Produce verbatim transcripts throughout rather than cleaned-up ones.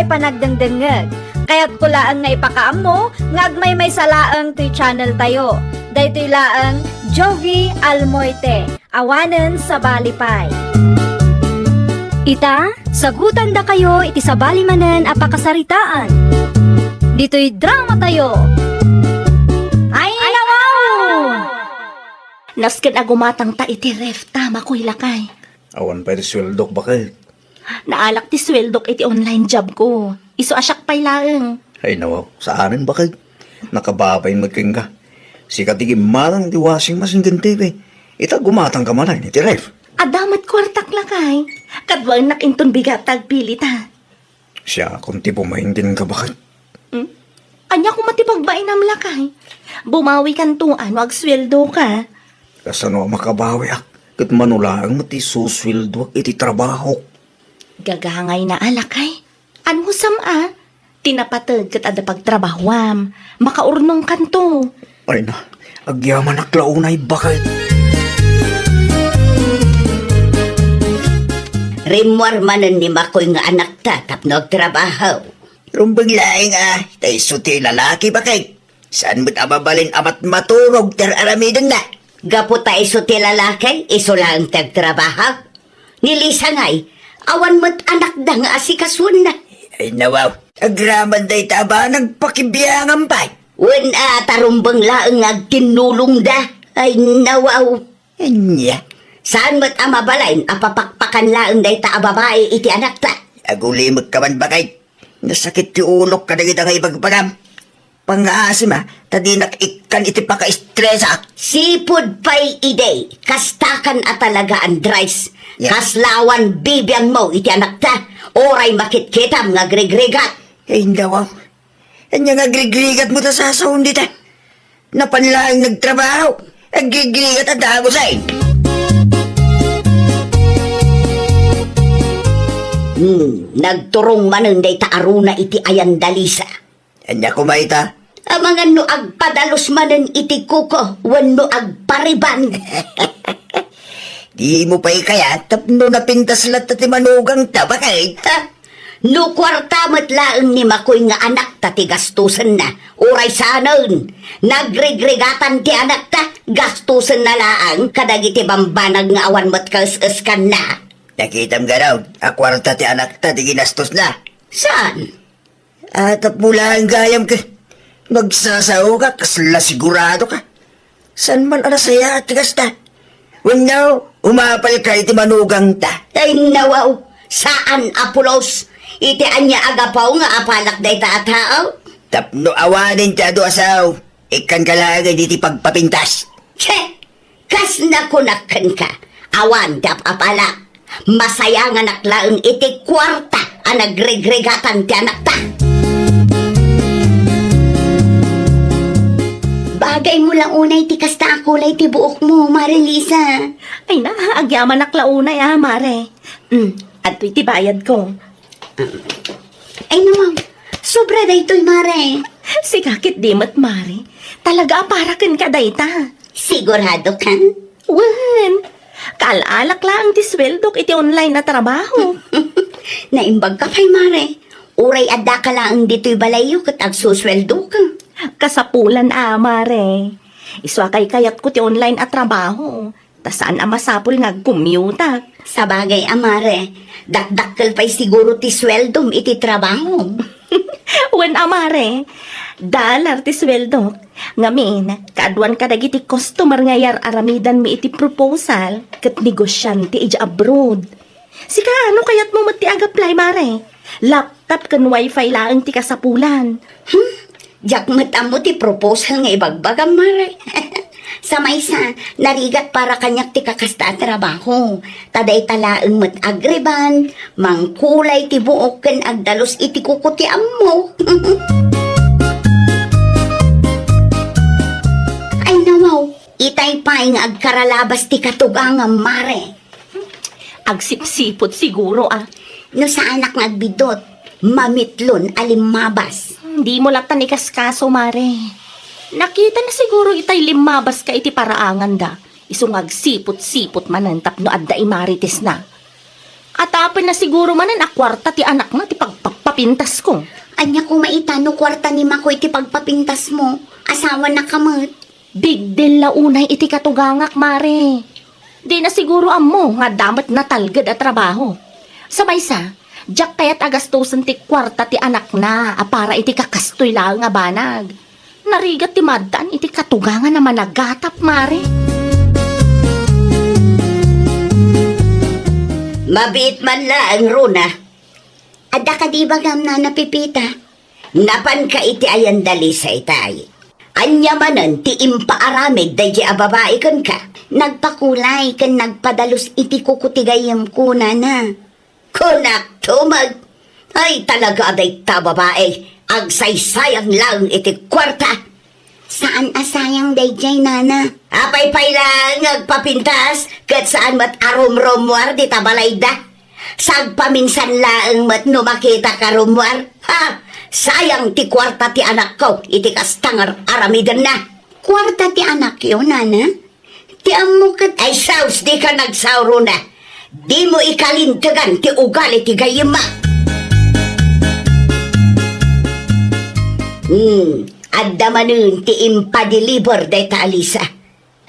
panagdengdengngeg. Kayatko laeng nga ipakaammo nga agmaymaysa laeng toy channel tayo. Daytoy laeng Jovie Almoite, awanen sabali pay. Ita, sagutandakayo iti sabali manen a pakasaritaan. Ditoy drama tayo. Ay, nawaw! Nasken a gumatangta iti ref ta, makuy lakay. Awan pay ti sueldok, baket. Naalak ti sueldok iti online job ko. Isu a siak pay laeng. Ay, nawaw, saanen, baket. Nakababain met kenka. Sika ti gimmatang ti washing machine ken T V. Ita, gumatangka manen iti ref. Adda met kuartak lakay. Kaduaennak inton bigat ti agpili ta. Siakon ti bumain kenka, baket. Hmm? Ania koma ti pagbainam lakay? Bumawikanto no agsueldoka. Kasano a makabawiak? Ket mano laeng met ti susueldoak iti trabahok. Gagangayna a lakay. Anusam a? Ti napateg ket adda pagtrabahuam. Makaurnongkanto. Ay na, agyamanak la unay, baket. Rimmuar manen ni Makoy nga anakta tapno agtrabaho. Rumbeng laeng a, ta isu ti lalaki, baket. Saan met a mabalin a matmaturog ti ar-aramidenna? Gapu ta isu ti lalaki, isu laeng ti agtrabaho. Ni Lisa ngay, awan met anakda nga asikasuenna. Ay, nawaw. Agraman dayta a banag pakibiangan pay. Wen a, ta rumbeng laeng nga agtinnulongda. Ay, nawaw. Ania? Saan met a mabalin a papakpakan laeng dayta a babai iti anakta? Agulimekka man, baket. Nasakit ti ulok kadagita nga ibagbagam. Pangngaasim a, ta dinak ikkan iti pakaestresak. Sipud pay idi, kastakan a talaga, Andres. Yeah. Kasla awan bibiangmo iti anakta, uray makitkitam nga agrigrigat. Ay, nawaw. Ania nga agrigrigatmo ta sasaon dita? Napan laeng nagtrabaho. Agrigrigat a dagusen. Hmm, nagturong manen dayta a runa iti ayan da Lisa. Ania koma ita? Amangan no agpadalus manen iti kuko wenno agpariban. Dimo pay kayat tapno napintas latta ti manugangta, baket? Ha? No kuarta met laeng ni Makoy nga anakta ti gastusenna, uray saanen, nagrigrigatan ti anakta, gastusenna laeng kadagiti bambanag nga awan met kaes-eskanna. Nakitam garud a kuarta ti anakta ti ginastosna? Saan? Atap mo laeng gayam ket nagsasaoka, kasla sigurado ka. Saan man a nasayaat ti kasta? Wenno, umapal ka iti manugangta? Ay, nawaw, saan a pulos. Iti ania a gapu nga apalak dayta a tao? Tapno awanen ti adu a sao, ikkan ka laeng iti pagpapintas. Che! Kas nakunak kenka, awan ti ap-apalak. Masayanganak laeng iti kuarta a nagrigrigatan ti anakta. Bagay mo la unay ti kasta a kulay ti buokmo, Mare Lisa. Ay na, agyamanak la unay a, Mare. Mm, adtoy ti bayadko. Ay, naman. Sobra daytoy, Mare. Sika ket di met, Mare. Talaga a para kenka dayta. Sigurado ka? Wen. Kaal-alak laeng ti sueldok iti online a trabaho. Naimbag ka pay, Mare. Uray adda ka laeng ditoy balayyo ket agsusueldo ka. Kasapulan a, Mare. Isu a kaykayatko ti online a trabaho. Ta saan a masapul nga agkumyutak. Sabagay a, Mare, dakdakkel pay siguro ti sueldom iti trabahom. Wen a, Mare, dollar ti sueldok. Ngamin, kaaduan kadagiti customer nga yar-aramidanmi iti proposal ket negosiante idiay abroad. Sika, no kayatmo met ti ag-apply, Mare? Laptop ken wifi laeng ti kasapulan. Hmm? Diak met ammo ti proposal nga ibagbagam, Mare. Sa maysa, narigat para kaniak ti kakasta a trabaho. Ta dayta laeng met agriban, mangkulay ti buok ken agdalus iti kuko ti ammo. Ay, nawaw, itay pay nga agkaralabas ti katugangam, Mare. Agsipsipot siguro, a. No saanak nga agbiddut, mamitlon a limmabas. Dimo latta ikaskaso, Mare. Nakitana siguro itay limmabaska iti paraanganda. Isu nga agsipot-sipot manen tapno adda imaritesna. Atapenna siguro manen a kuarta ti anakna ti pagpapapintasko. Ania koma ita no kuarta ni Makoy ti pagpapintasmo? Asawanaka met. Big deal la unay iti katugangak, Mare. Dina siguro ammo nga adda met natalged a trabaho. Sa maysa, diak kayat a gastosen ti kuarta ti anakna a para iti kakastoy laeng a banag. Narigat ti maddaan iti katugangan a managatap, Mare. Mabiit man laeng, Rona. Adda kadi ibagam, Nana Pepita? Napanka iti ayan da Lisa itay. Ania manen ti impaaramid daydi a babai kenka? Nagpakulay ken nagpadalus iti kuko ti gayyemko, Nana. Kunak tumeg. Ay, talaga a dayta babai, agsaysayang laeng iti kuarta. Saan a sayang daydiay, Nana. Apay pay laeng nga agpapintas, ket saan met a rumrummuar dita balayda. Sagpaminsan laeng met no makitaka rummuar. Ha! Sayang ti kuarta ti anakko iti kasta nga ar-aramidenna. Kuarta ti anakyo, Nana? Ti ammo ket. Ay, sus, dika nagsao, Rona. Dimo ikalintegan ti ugali ti gayyemmo. Hmm, adda manen ti impadeliver dayta a Lisa.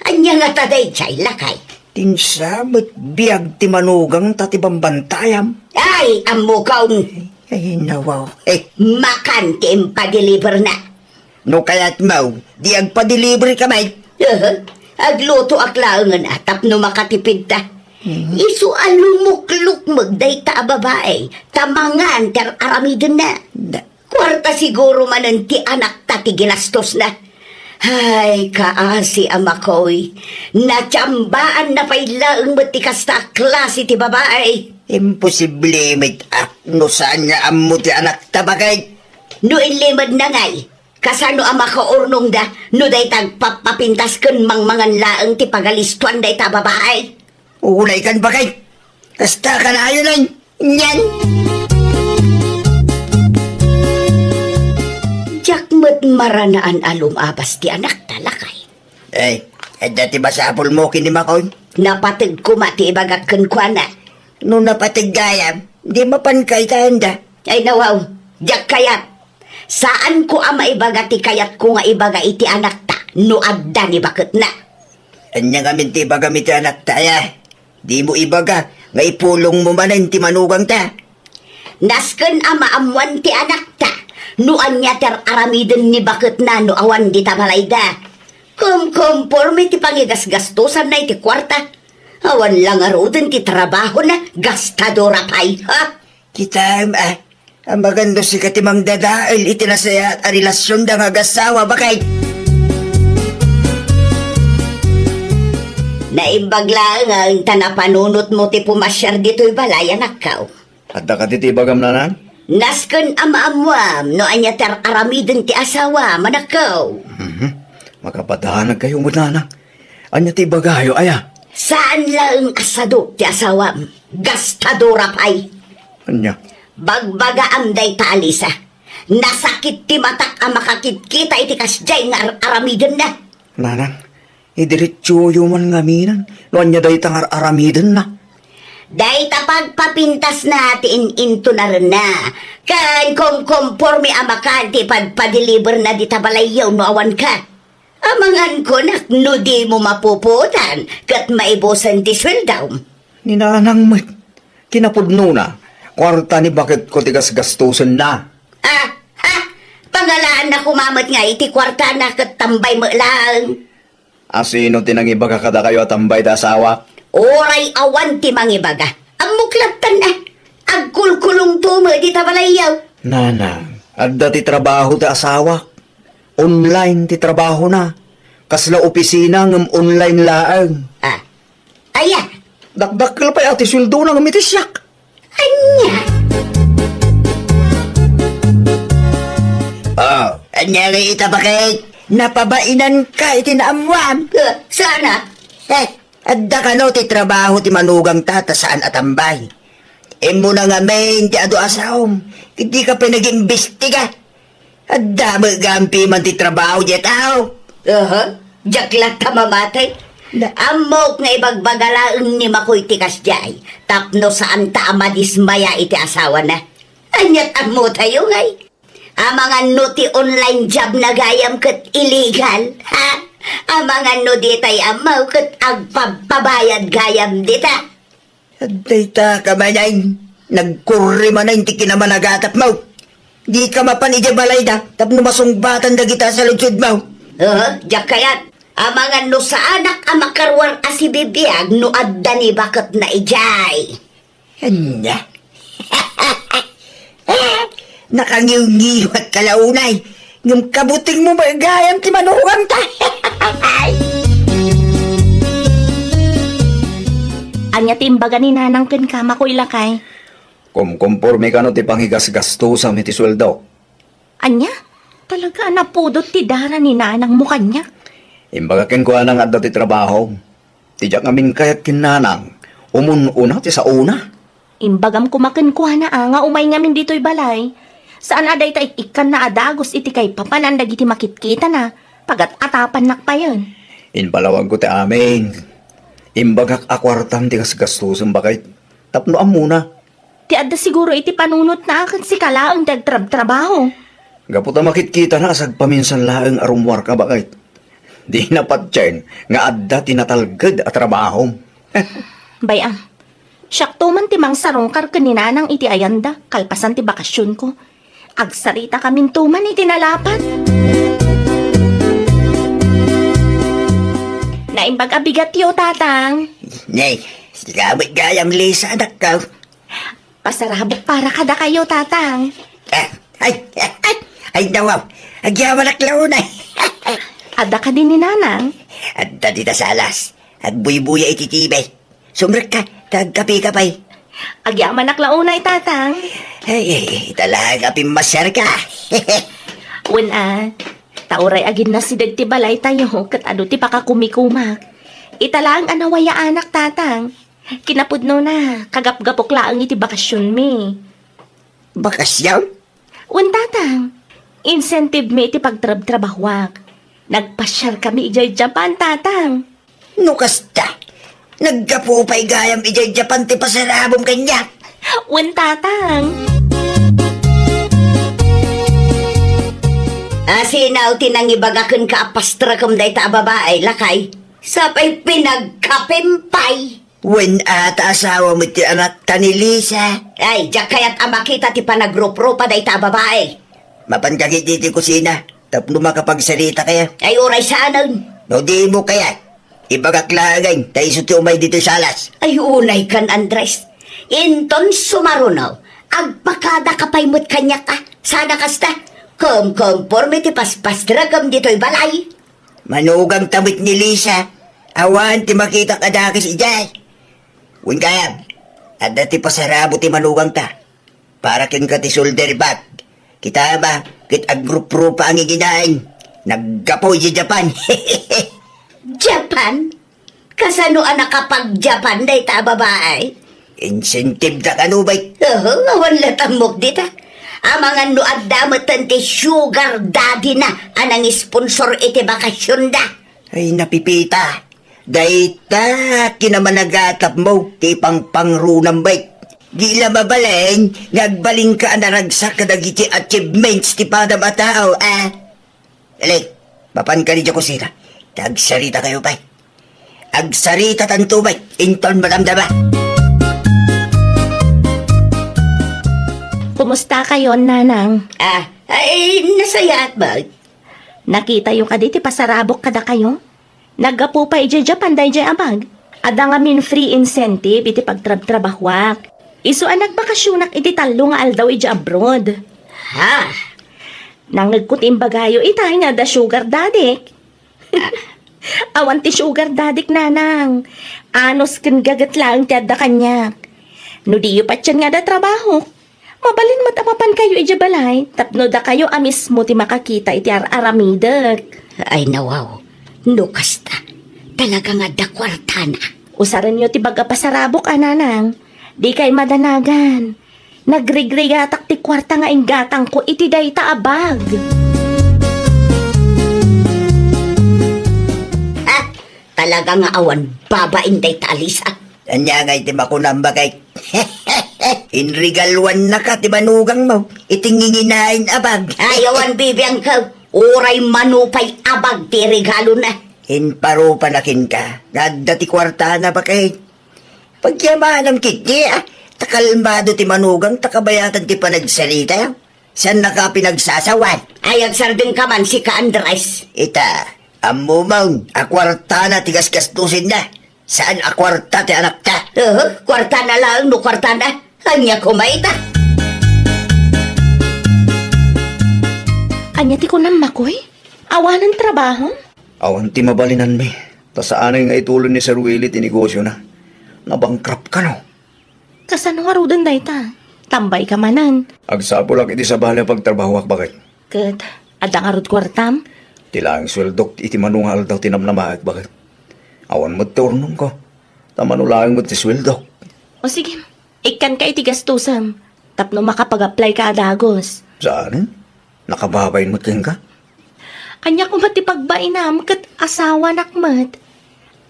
Ania ngata daydiay, lakay? Ti insa met biag ti manugangta ti bambantayam. Ay, ammokon. Ay, nawaw. Eh. Makan ti impadeliverna. No kayatmo, di agpadeliverka met. Aha. Aglutoak laengen a tapno makatipidta. Mhm. Isu a lumuklukmeg dayta a babai, ta mangan ti ar-aramidenna. Da- Kuarta siguro manen ti anakta ti ginastosna. Ay, kaasi a Makoy, natsambaan na pay laeng met ti kasta a klase ti babai. Imposible met a no saan nga ammo ti anakta, baket. No inlimedna ngay, kasano a makaurnongda no dayta agpappapintas ken mangmangan laeng ti pagalistoan dayta a babai? Unay kan, baket. Kasta kanayon, ay. Nyan. Diak met maranaan a lumabas ti anakta, lakay. Ay, adda ti masapulmo ken ni Makoy? Napateg koma ti ibagak kenkuana. No napateg gayam, di mapanka ita, anda? Ay, nawaw, diak kayat. Saanko a maibaga ti kayatko nga ibaga iti anakta no adda ni baketna. Ania ngamin ti ibagam iti anakta, aya? Dimo ibaga nga ipulongmo manen ti manugangta. Nasken a maammoan ti anakta no ania ti ar-aramiden ni baketna no awan dita balayda. Kumkomporme ti pangigasgastosanna iti kuarta. Awan la ngaruden ti trabahona, gastadora pay, ha? Kitaem, a, amangan no sika ti mangdadael iti nasayaat a relasionda nga agasawa, baket. Naimbag laeng ta napanunotmo ti pumasiar ditoy balay, anakko. Adda kadi ti ibagam, nanang? Nasken a maammoam no ania ti ar-aramiden ti asawam, anakko. Mhm. Makapadanag kayo met, nanang. Ania ti ibagayo, aya? Saan laeng a sadu ti asawam. Gastadora pay. Ania? Bagbagaam dayta a Lisa. Nasakit ti matak a makakitkita iti kasdiay nga ar-aramidenna. Nanang, idiretsoyo man ngaminen no ania dayta nga ar-aramidenna. Dayta pagpapintasna ti in-intunarenna. Ken kumkomporme a makan ti ipadpadeliverna dita balayyo no awanka. Amangan kunak no dimo mapupuotan ket maibusen ti sueldom. Ni nanang met, kinapudnona, kuarta ni baketko ti gasgastosenna. Ah, ha? Pangalaanna koma met nga iti kuartana ket tambay met laeng. A sino ti nangibaga kadakayo a tambay ti asawak? Uray awan ti mangibaga. Ammok lattan a. Agkulkulongto met dita balayyo. Nanang, adda ti trabaho ti asawak. Online ti trabahona. Kasla opisina ngem online laeng. Ah. Aya? Dakdakkel pay a ti sueldona ngem iti siak. Ania? Oh, ania nga ita, baket? Napabainanka iti naammoam? Eh, sana. Eh, adda kano ti trabaho ti manugangta ta saan a tambay. Immuna ngamin ti adu a saom, ket dika pay nag-imbestiga. Adda met gaanpi man ti trabaho diay tao. Aha, diak latta mamatay. Ammok nga ibagbaga laeng ni Makoy ti kasdiay, tapno saanta a madismaya iti asawana. Ania't ammotayo, ngay? Amangan no ti online job na gayam ket illegal, ha? Amangan no ditay ammo ket agpabpabayad gayam dita. Dayta ka manen, nagkurri manen ti kinamanagatapmo. Dika mapan idiay balayda tapno masungbatan dagita a saludsodmo. Aha, diak kayat. Amangan no saanak a makaruar a sibibiag no adda ni baketna idiay. Ania? Nakangiwngiwat ka la unay, ngem kabutingmo met gayam ti manugangta. Ania ti imbaga ni Nanang kenka, Makoy, lakay? Kumkomporme kano ti pangigasgastusam iti sueldok? Ania? Talaga a napudot ti dara ni Nanangmo kaniak? Imbaga kenkuana nga adda ti trabaho. Ti diak ngamin kayat ken Nanang, umun-una ti saona. Imbagam koma kenkuana a nga umay ngamin ditoy balay. Saan a dayta ik-ikkanna a dagus iti kaipapanan dagiti makitkitana, pagat-atapannak payen. Impalawagko ti amin. Imbagak a kuartam ti gasgastusem, baket, tapno ammona. Ti adda siguro iti panunotna a ket sika laeng ti agtrabtrabaho. Gapu ta makitkitana a sagpaminsan laeng a rummuarka, baket. Dina patien nga adda ti natalged a trabahom. Bay-am, siakto man ti mangsarungkar ken ni Nanang iti ayanda kalpasan ti bakasionko. Agsaritakaminto man iti nalapat. Naimbag a bigatyo, Tatang. Nay, sika met gayam, Lisa, anakko. Pasarabok para kadakayo, Tatang. Ah, ay, ay, ay, ay, nawaw. Agyamanak la unay. Adda kadi ni Nanang? Adda dita salas. Agbuybuya iti T V. Sumrekka, ta agkapeka pay. Agyamanak la unay, Tatang. Ay, ay, ita laeng a pimmasiarka. Wen a, ta uray aginnasideg ti balaytayo ket adu ti pakakumikumak. Ita laeng a nawayaanak, Tatang. Kinapudnona, kagapgapok laeng iti bakasionmi. Bakasion? Wen, Tatang. Incentive mi iti pagtrabtrabahuak. Nagpasiarkami idiay Japan, Tatang. No kasta, naggapu pay gayam idiay Japan ti pasarabom kaniak. Wen, Tatang. Asino ti nangibaga kenka a pastrekem dayta a babai, lakay? Sapay pinagkapem pay. Wen a ta asawa met ti anakta ni Lisa. Ay, diak kayat a makita ti panagrupropa dayta a babai. Mapanka ketdi iti kusina tapno makapagsaritakayo. Ay, uray saanen. No dimo kayat, ibagak laengen ta isu ti umay ditoy salas. Ay, unaykan, Andres. Inton sumaruno, agpakadaka pay met kaniak a. Saan a kasta, kumkomporme ti paspastrekem ditoy balay. Manugangta met ni Lisa. Awan ti makita kadakes idiay. Wen gayam, adda ti pasarabo ti manugangta. Para kenka ti shoulder bag. Kita ba, ket agrupropa a ngiginaen. Naggapu idiay Japan. Japan? Kasano a nakapag-Japan dayta a babai? Incentive da kano, bay? Oho, awan la tammok dita. Amangan no adda metten ti sugar daddy na a nangisponsor iti bakasionda. Ay, napipita. Dayta, kinamanagatapmo, ti pangpangrunam, bay. Di la mabalin nga agbalinka a naragsak kadagiti achievements ti padam a tao, a? Eli, mapanka idiay kusina. Ta agsaritakayo pay. Agsaritatanto pay inton madamdama. Kumustakayon, Nanang? Ah, ay, nasayaat, bay. Nakitayo kadi ti pasarabok kadakayo? Naggapu pay idiay Japan daydiay a bag. Adda ngamin free incentive iti pagtrabtrabahuak. Isu a nagbakasionak iti tallo nga aldaw idiay abroad. Ha? Nangngegko ti imbagayo itay nga adda sugar daddy. Awan ti sugar daddy, Nanang. Anus ken gaget laeng ti adda kaniak. No diyo patien nga adda trabahok, mabalin met a mapankayo idiay balay tapno dakayo a mismo ti makakita iti ar-aramidek. Ay, nawaw. No kasta, talaga nga adda kuartana. Usarenyo ti bag a pasarabok a, Nanang. Dikay madanagan. Nagrigrigatak ti kuarta nga inggatangko iti dayta a bag. Ha? Talaga nga awan babain dayta a Lisa. Ania ngay ti makunam, baket? Inregaluannaka ti manugangmo iti nginginaen a bag. Ay, awan bibiangko. Uray mano pay a bag ti iregalona. Inparupana kenka nga adda ti kuartana, baket. Pagyamanam ketdi, ah. Ta kalmado ti manugang, ta kabayatan ti panagsarita. Saannaka a pinagsasawan. Ay, agsardengka man, sika, Andres. Ita, ammomon a kuartana ti gasgastosenna. Saan a kuarta ti anakta. Aha, kuartana laeng no kuartana. Ania koma ita? Ania ti kunam, Makoy? Awanen trabahom? Awan ti mabalinanmi. Ta saanen nga ituloy ni Sir Willie ti negosiona. Nabankrupt kano. Kasano ngaruden dayta? Tambayka manen. Agsapulak iti sabali a pagtrabahoak, baket. Ket adda ngarud kuartam? Ti laeng sueldok iti mano nga aldaw ti namnamaek, baket. Awan met ti urnongko. Ta mano laeng met ti sueldok. O sige, ikkanka iti gastosem tapno makapag-apply ka a dagus. Saan? Nakababain met kenka? Ania koma ti pagbainam ket asawanak met?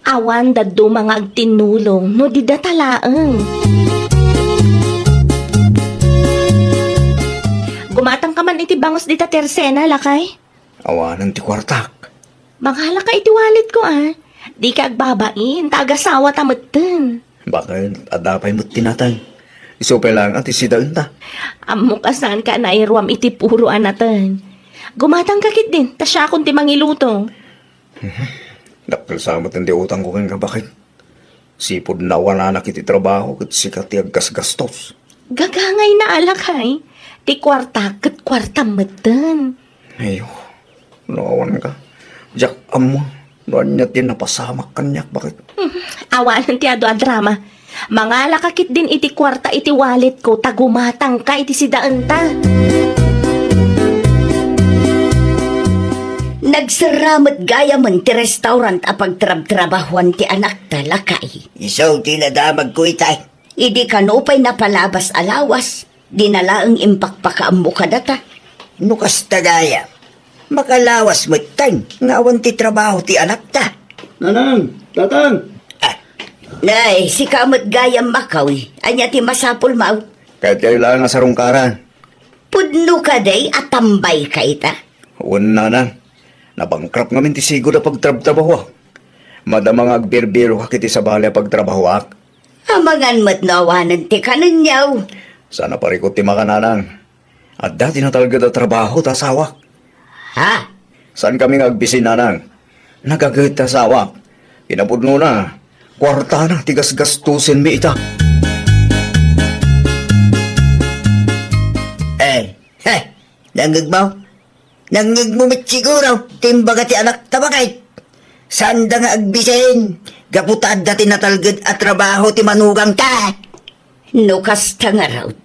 Awan dadduma nga agtinnulong no di data laeng. Gumatangka man iti bangus dita tersena, lakay? Awanen ti kuartak. Mangalaka iti walletko, a. Dika agbabain, ta agasawata metten. Baket adda pay met ti nateng. Isu pay laeng a ti sidaenta. Ammok a saanka a nairuam iti puro a nateng. Gumatangka ketdin, ta siakon ti mangiluto. Dakkel sa met ti utangko kenka, baket. Sipud nawananak iti trabaho ket sika ti aggasgastos. Gagangayna a, lakay. Ti kuartak ket kuartam metten. Ayo, no awanka, diak ammo no ania ti napasamak kaniak, baket. Hmm, awanen ti adu a drama. Mangalaka ketdin iti kuarta iti walletko ta gumatangka iti sidaenta. Nagserra met gayamen ti restaurant a pagtrabtrabahoan ti anakta, lakay. Isu ti nadamagko ita. Idi kano pay napalabas a lawas, dina laeng impakpakaammo kadata. No kasta gayam, makalawas metten nga awan ti trabaho ti anakta. Nanang, tatang! Ah, nay, sika met gayam, Makoy. Ania ti masapulmo? Kayatkayo laeng a sarungkaran. Pudno kadi a tambayka ita? Wen, nanang. Nabankrupt ngamin ti sigud a pagtrabtrabahoak. Madama nga agbirbiroak iti sabali a pagtrabahoak. Amangan met no awanen ti kanenyo. Saan a parikut ti makan, nanang. Adda ti natalged a trabaho ta asawak. Ha? Saankami nga agbisin, nanang. Nagaget ti asawak. Kinapudnona, kuartana ti gasgastosenmi ita. Eh, heh, nangngegmo? Nangngegmo met siguro ti imbaga ti anakta, baket. Saanda nga agbisin, gapu ta adda ti natalged a trabaho ti manugangta. No kasta ngarud,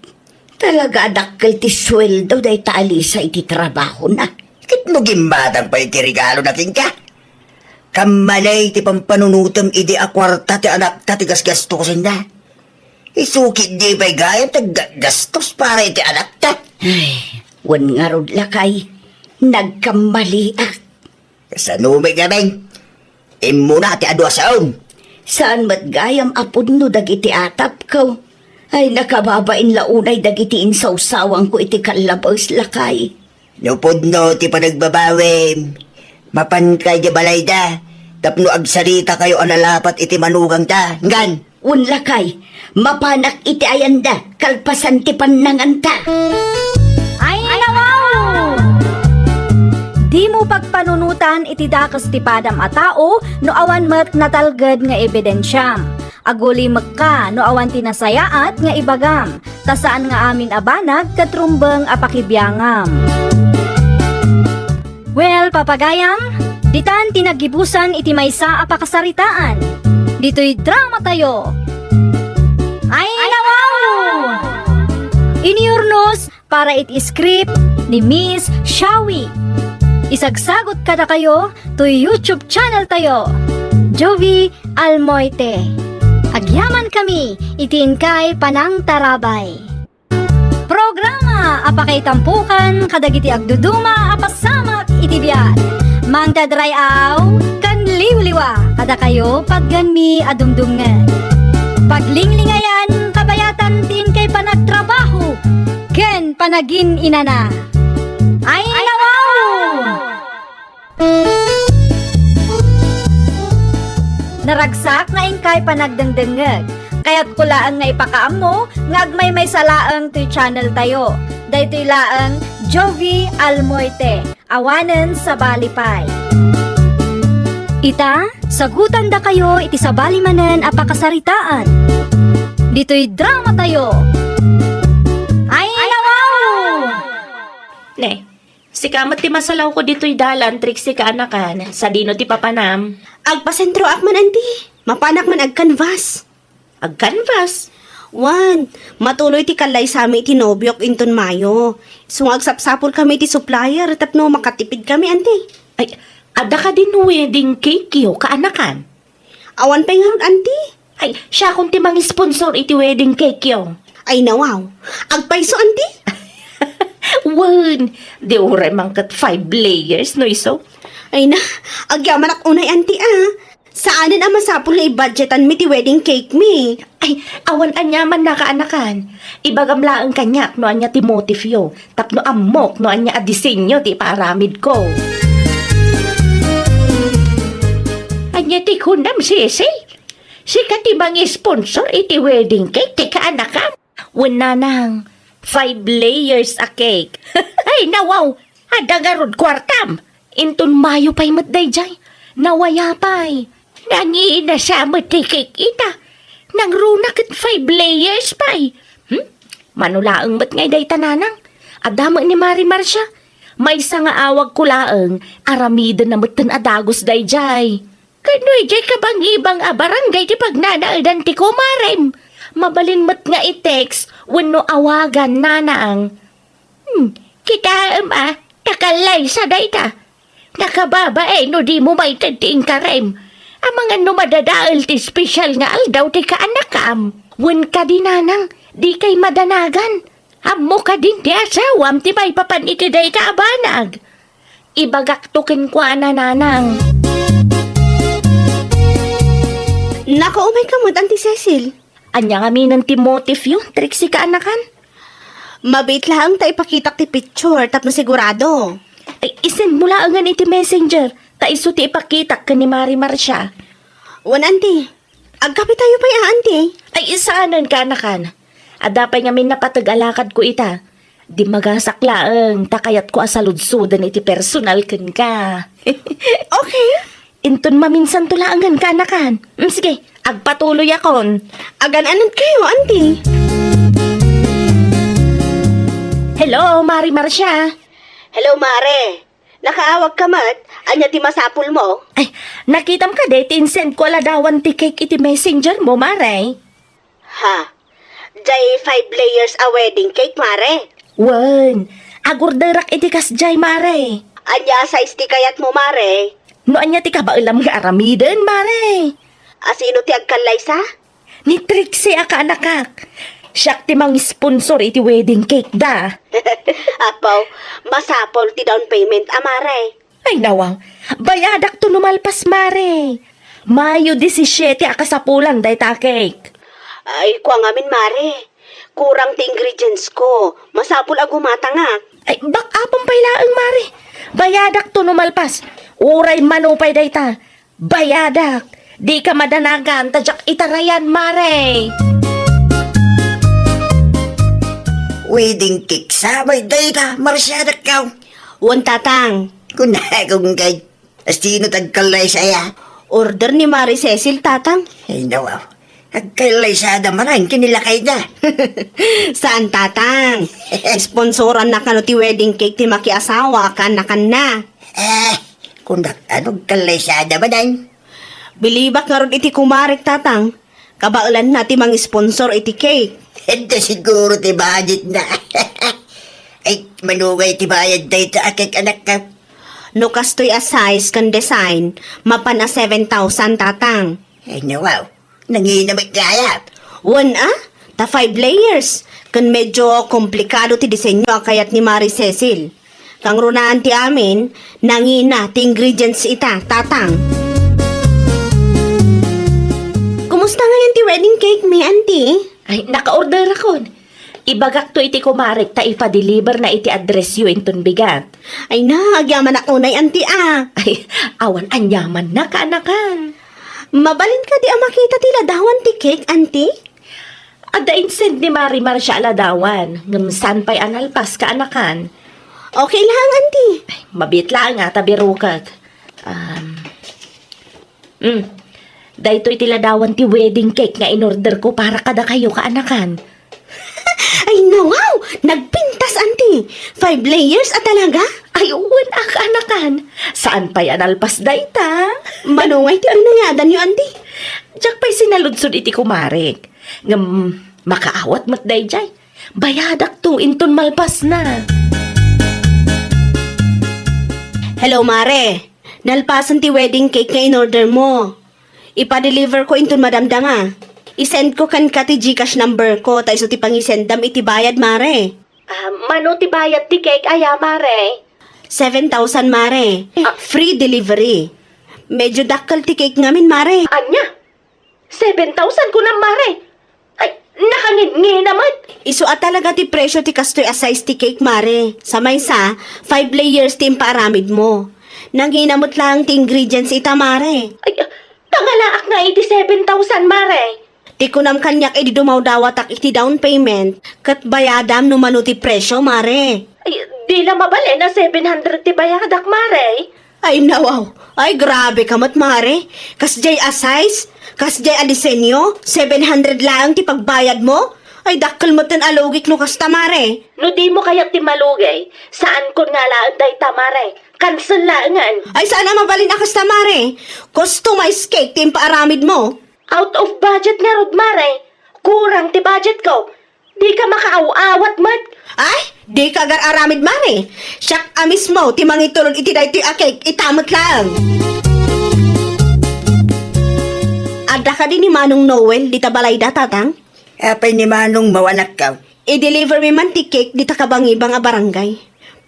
talaga a dakkel ti sueldo dayta a Lisa iti trabahona. Ket no gimmatang pay iti regalona kenka, kammali ti pampanunotem idi a kuarta ti anakta ti gasgastosenna. Isu ketdi pay gayam ti aggastos para iti anakta. Ay, wen ngarud, lakay, nagkammaliak. Kasano met ngamin? Immuna ti adu a saom. Saan met gayam a pudno dagiti atapko? Ay, nakababain la unay dagiti insawsawangko iti kallabes, lakay. No pudno ti panagbabawim, mapanka idiay balayda tapno agsaritakayo a nalapat iti manugangta. Ngem, wen, lakay, mapanak iti ayanda kalpasan ti pannanganta. Ay, nawaw! Dimo pagpanunotan iti dakes ti padam a tao no awan met natalged nga ebidensiam. Agulimekka no awan ti nasayaat nga ibagam, ta saan nga amin a banag ket rumbeng a pakibiangam. Well, papagayam, ditan ti naggibusan iti maysa a pakasaritaan. Ditoy dramatayo. Ay, nawaw! Iniurnos para iti script ni Miss Shawi. Isagsagot kadakayo toy YouTube channel tayo, Jovie Almoite. Agyamankami iti inkay panangtarabay. Programa a pakaitampokan kadagiti agduduma a pasamak iti biag. Mangted ray-aw ken liwliwa kadakayo, paggenmi a dumdumngeg. Paglinglingayan, kabayatan ti inkay panagtrabaho ken panagin-inana. Ay, nawaw! Naragsak nga inkay panagdengdengngeg. Kayatko laeng nga ipakaammo nga agmaymaysa laeng toy channel tayo. Daytoy laeng Jovie Almoite. Awanen sabali pay. Ita, sagutandakayo iti sabali manen a pakasaritaan. Ditoy drama tayo. Ay, nawaw! Ne, sika met ti masalawko ditoy dalan, Trixie kaanakan, sadino ti papanam? Agpasentroak man, anti. Mapanak man agkanvas. Agkanvas? Wen, matuloy ti kallaysami iti nobiok inton Mayo. Isu nga agsapsapulkami iti supplier tapno makatipidkami, anti. Ay, adda kadin wedding cake-yo, kaanakan? Awan pay ngarud, anti. Ay, siakon ti mangisponsor iti wedding cake-yo. Ay, nawaw. Agpayso, anti? Wen, di uray man ket five layers, no isu? Ay na, agyamanak unay, anti, a. Saanen a masapul nga ibudgetanmi ti wedding cake-mi. Ay, awan aniamanna, kaanakan. Ibagam laeng kaniak no ania ti motifyo, tapno ammok no ania a disenyo ti ipaaramidko. Ania ti kunam, Cecil? Sika ti mangisponsor iti wedding cake ti kaanakam? Wen, nanang, five layers a cake. Ay, nawaw! Adda ngarud kuartam? Inton Mayo pay met daydiay. Nawaya pay. Nanginasa met ti cake ita. Nangruna ket five layers pay. Hmm? Mano laeng met ngay dayta, nanang? Adda met ni Mari Marcia. Maysa nga awagko laeng, aramidenna metten a dagus daydiay. Ket no idiay kabangibang a barangay ti pagnanaedan ti kumarem, mabalin met nga i-text wenno awagan, nanang. Hmm, kitaem a, ta kallaysa dayta. Nakababain no dimo maited ti inkarem. Amangan no madadael ti espesyal nga aldaw ti kaanakam. Wen kadi, nanang, dikay madanagan. Ammo kadin ti asawam ti maipapan iti dayta a banag. Ibagakto kenkuana, nanang. Nakaumay ka met, Auntie Cecil. Ania ngamin ti motifyo, Trixie kaanakan? Mabiit laeng ta ipakitak ti picture tapno sigurado. Ay, isend mo laengen iti messenger, ta isu ti ipakitak ken ni Mari Marcia. Wen, Auntie. Agkapitayo pay a, Auntie? Ay, saanen kaanakan. Adda pay ngamin napateg a lakadko ita. Dimmagasak laeng, ta kayatko a saludsoden iti personal kenka. Okay. Inton maminsanto laengen kaanakan. Mm, sige, agpatuloyakon. Agan-anad kayo, Auntie. Hello, Mari Marcia. Hello, Mare. Nakaawag ka met? Ania ti masapul mo? Ay, nakitam kadi ti insend ko a ladawan ti cake iti messenger mo, Mare? Ha? Jay five layers a wedding cake, Mare? Wen, agorderak iti kasjay, Mare. Ania a size ti kayat mo, Mare? No ania ti kabaelam nga aramiden, Mare. A sino ti agkallaysa? Ni Trixie a kaanakak. Siak ti mangisponsor iti wedding cake da. Apo, masapul ti down payment a, Mare. Ay, nawaw. Bayadakto no malpas, Mare. Mayo disisiete a kasapulan dayta a cake. Ay, kua ngamin, Mare. Kurang ti ingredients ko. Masapul a gumatangak. Ay, back-upan pay laeng, Mare. Bayadakto no malpas. Uray mano pay dayta. Bayadak! Dika madanagan ta diak itarayan, Mare! Wedding cake sa may dayta, Marcia, dakkaw. Wen, Tatang. Kunakong kay, astino ti agkallaysada? Order ni Mari Cecil, Tatang. Ay, nawaw. Agkallaysada manen ken ni lakayda. Saan, Tatang. Sponsoran na kano ti wedding cake ti makiasawa a kaanakanna. Eh, kundak, ano, agkallaysada manen? Bilibak ngarud iti kumarek, Tatang. Kabaelanna ti mangisponsor iti cake. Ita siguro ti budget na. Ay, manugay ti bayad dayta a cake, anakko. No kastoy a size ken design, mapan a seven thousand, Tatang. Ay, nawaw. Nangina met gayam. Wen a, ta five layers. Ken medyo komplikado ti disenyo a kayat ni Mari Cecil. Kangrunaan ti amin, nangina ti ingredients ita, Tatang. Kumusta ngayon ti wedding cake mi, Auntie? Ay, naka-orderakon. Ibagakto iti kumarek ta ipa-deliver na iti address yo inton bigat. Ay na, agyamanak unay, Auntie, ah. Ay, awan anyaman na, kaanakan. Mabalin kadi a makita ti ladawan ti cake, Auntie? Adda insend ni Mari Marcia a ladawan, ngem saan pay a nalpas, kaanakan. Okay lang, Auntie. Ay, mabiit laeng a ta birukek. Um, mm, daytoy ti ladawan ti wedding cake nga in-order ko para kadakayo, kaanakan. Ay, na, wow! Nagpintas, Auntie! Five layers a talaga? Ay, wen a, kaanakan. Saan pay a nalpas dayta? Mano ngay ti binayadan yo, Auntie? Diak pay sinaludsod iti kumarek. Ngem, makaawat met daydiay. Bayadakto inton malpas na. Hello, Mare. Nalpasen ti wedding cake nga in-order mo. Ipa-deliver ko inton madamdama. I-send ko kenka ti GCash number ko, ta isu ti pangisendam iti bayad, Mare. Ah, mano ti bayad ti cake aya, Mare? Seven thousand, Mare. Ah. Free delivery. Medyo dakkel ti cake ngamin, Mare. Ania? Seven thousand kunam, Mare? Ay, nakangingina met. Isu a talaga ti presyo ti kastoy a size ti cake, Mare. Sa maysa, five layers ti impaaramid mo. Nangina met laeng ti ingredients ita, Mare. Ay, pangalaak nga iti seven thousand, Mare. Ti kunam kaniak idi dumawdawatak iti down payment, ket bayadam no mano ti presyo, Mare. Ay, di la mabalin a seven hundred ti bayadak, Mare. Ay, nawaw. Ay, grabe ka met, Mare. Kasdiay a size, kasdiay a disenyo, seven hundred laeng ti pagbayad mo? Ay, dakkel met a lugik no kasta, Mare. No dimo kayat ti malugi, saankon nga alaen dayta, Mare. Cancel laengen. Ay, saan a mabalin a kasta, Mare. Customized cake ti impaaramid mo. Out of budget ngarud, Mare. Kurang ti budget ko. Dika makaaw-awat met. Ay, dika agar-aramid, Mare. Siak a mismo ti mangitulod iti daytoy a cake, ita met laeng. Adda kadi ni Manong Noel dita balayda, Tatang? Apay ni Manong mo, anakko? I-deliver mi man ti cake dita kabangibang a barangay.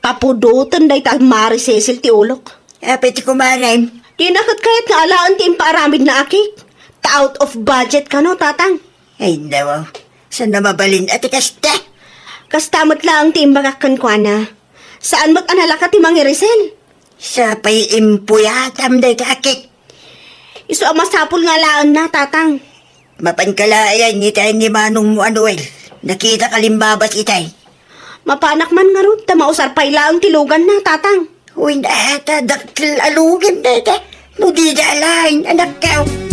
Papudoten dayta Mare Cecil ti ulok. Apay ti kumarem? Dina ket kayat nga alaen ti impaaramidna a cake. Ta out of budget kano, Tatang. Ay, nawaw. Saan a mabalin a ti kasta? Kasta met laeng ti imbagak kenkuana. Saan met a nalaka ti mangirisel? Sa pay impuyatam dayta a cake. Isu a masapul nga alaenna, Tatang. Mapanka laeng itay ni Manong mo a Noel. Nakita ka limbabas itay. Mapanak man ngarud, ta mausar pay laeng ti luganna, Tatang. Uy, nata, dakkel a lugan dayta. No dida alaen, anakko.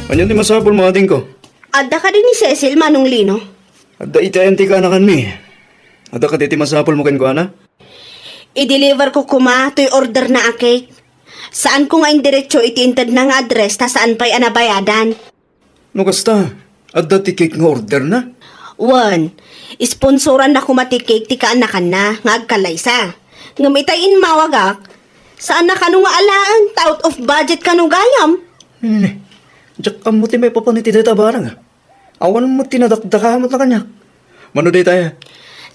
Ania ti masapul mo, adingko? Adda kadi ni Cecil, Manong Lino? Adda itayan ti kaanakanmi. Adda kadi ti masapul mo kenkuana? I-deliver ko koma toy order na a cake. Saan ko nga indiretso iti intedna nga address ta saan pay a nabayadan. No kasta, adda ti cake nga order na? Wen, sponsoran na koma ti cake ti kaanakanna nga agkallaysa. Ngem itay immawagak, saan na kano nga alaen ta out of budget kano gayam. Hmm, diak ammo ti maipapan iti dayta barang, ah. Awan met ti nadakdaka met la kaniak. Mano daytay?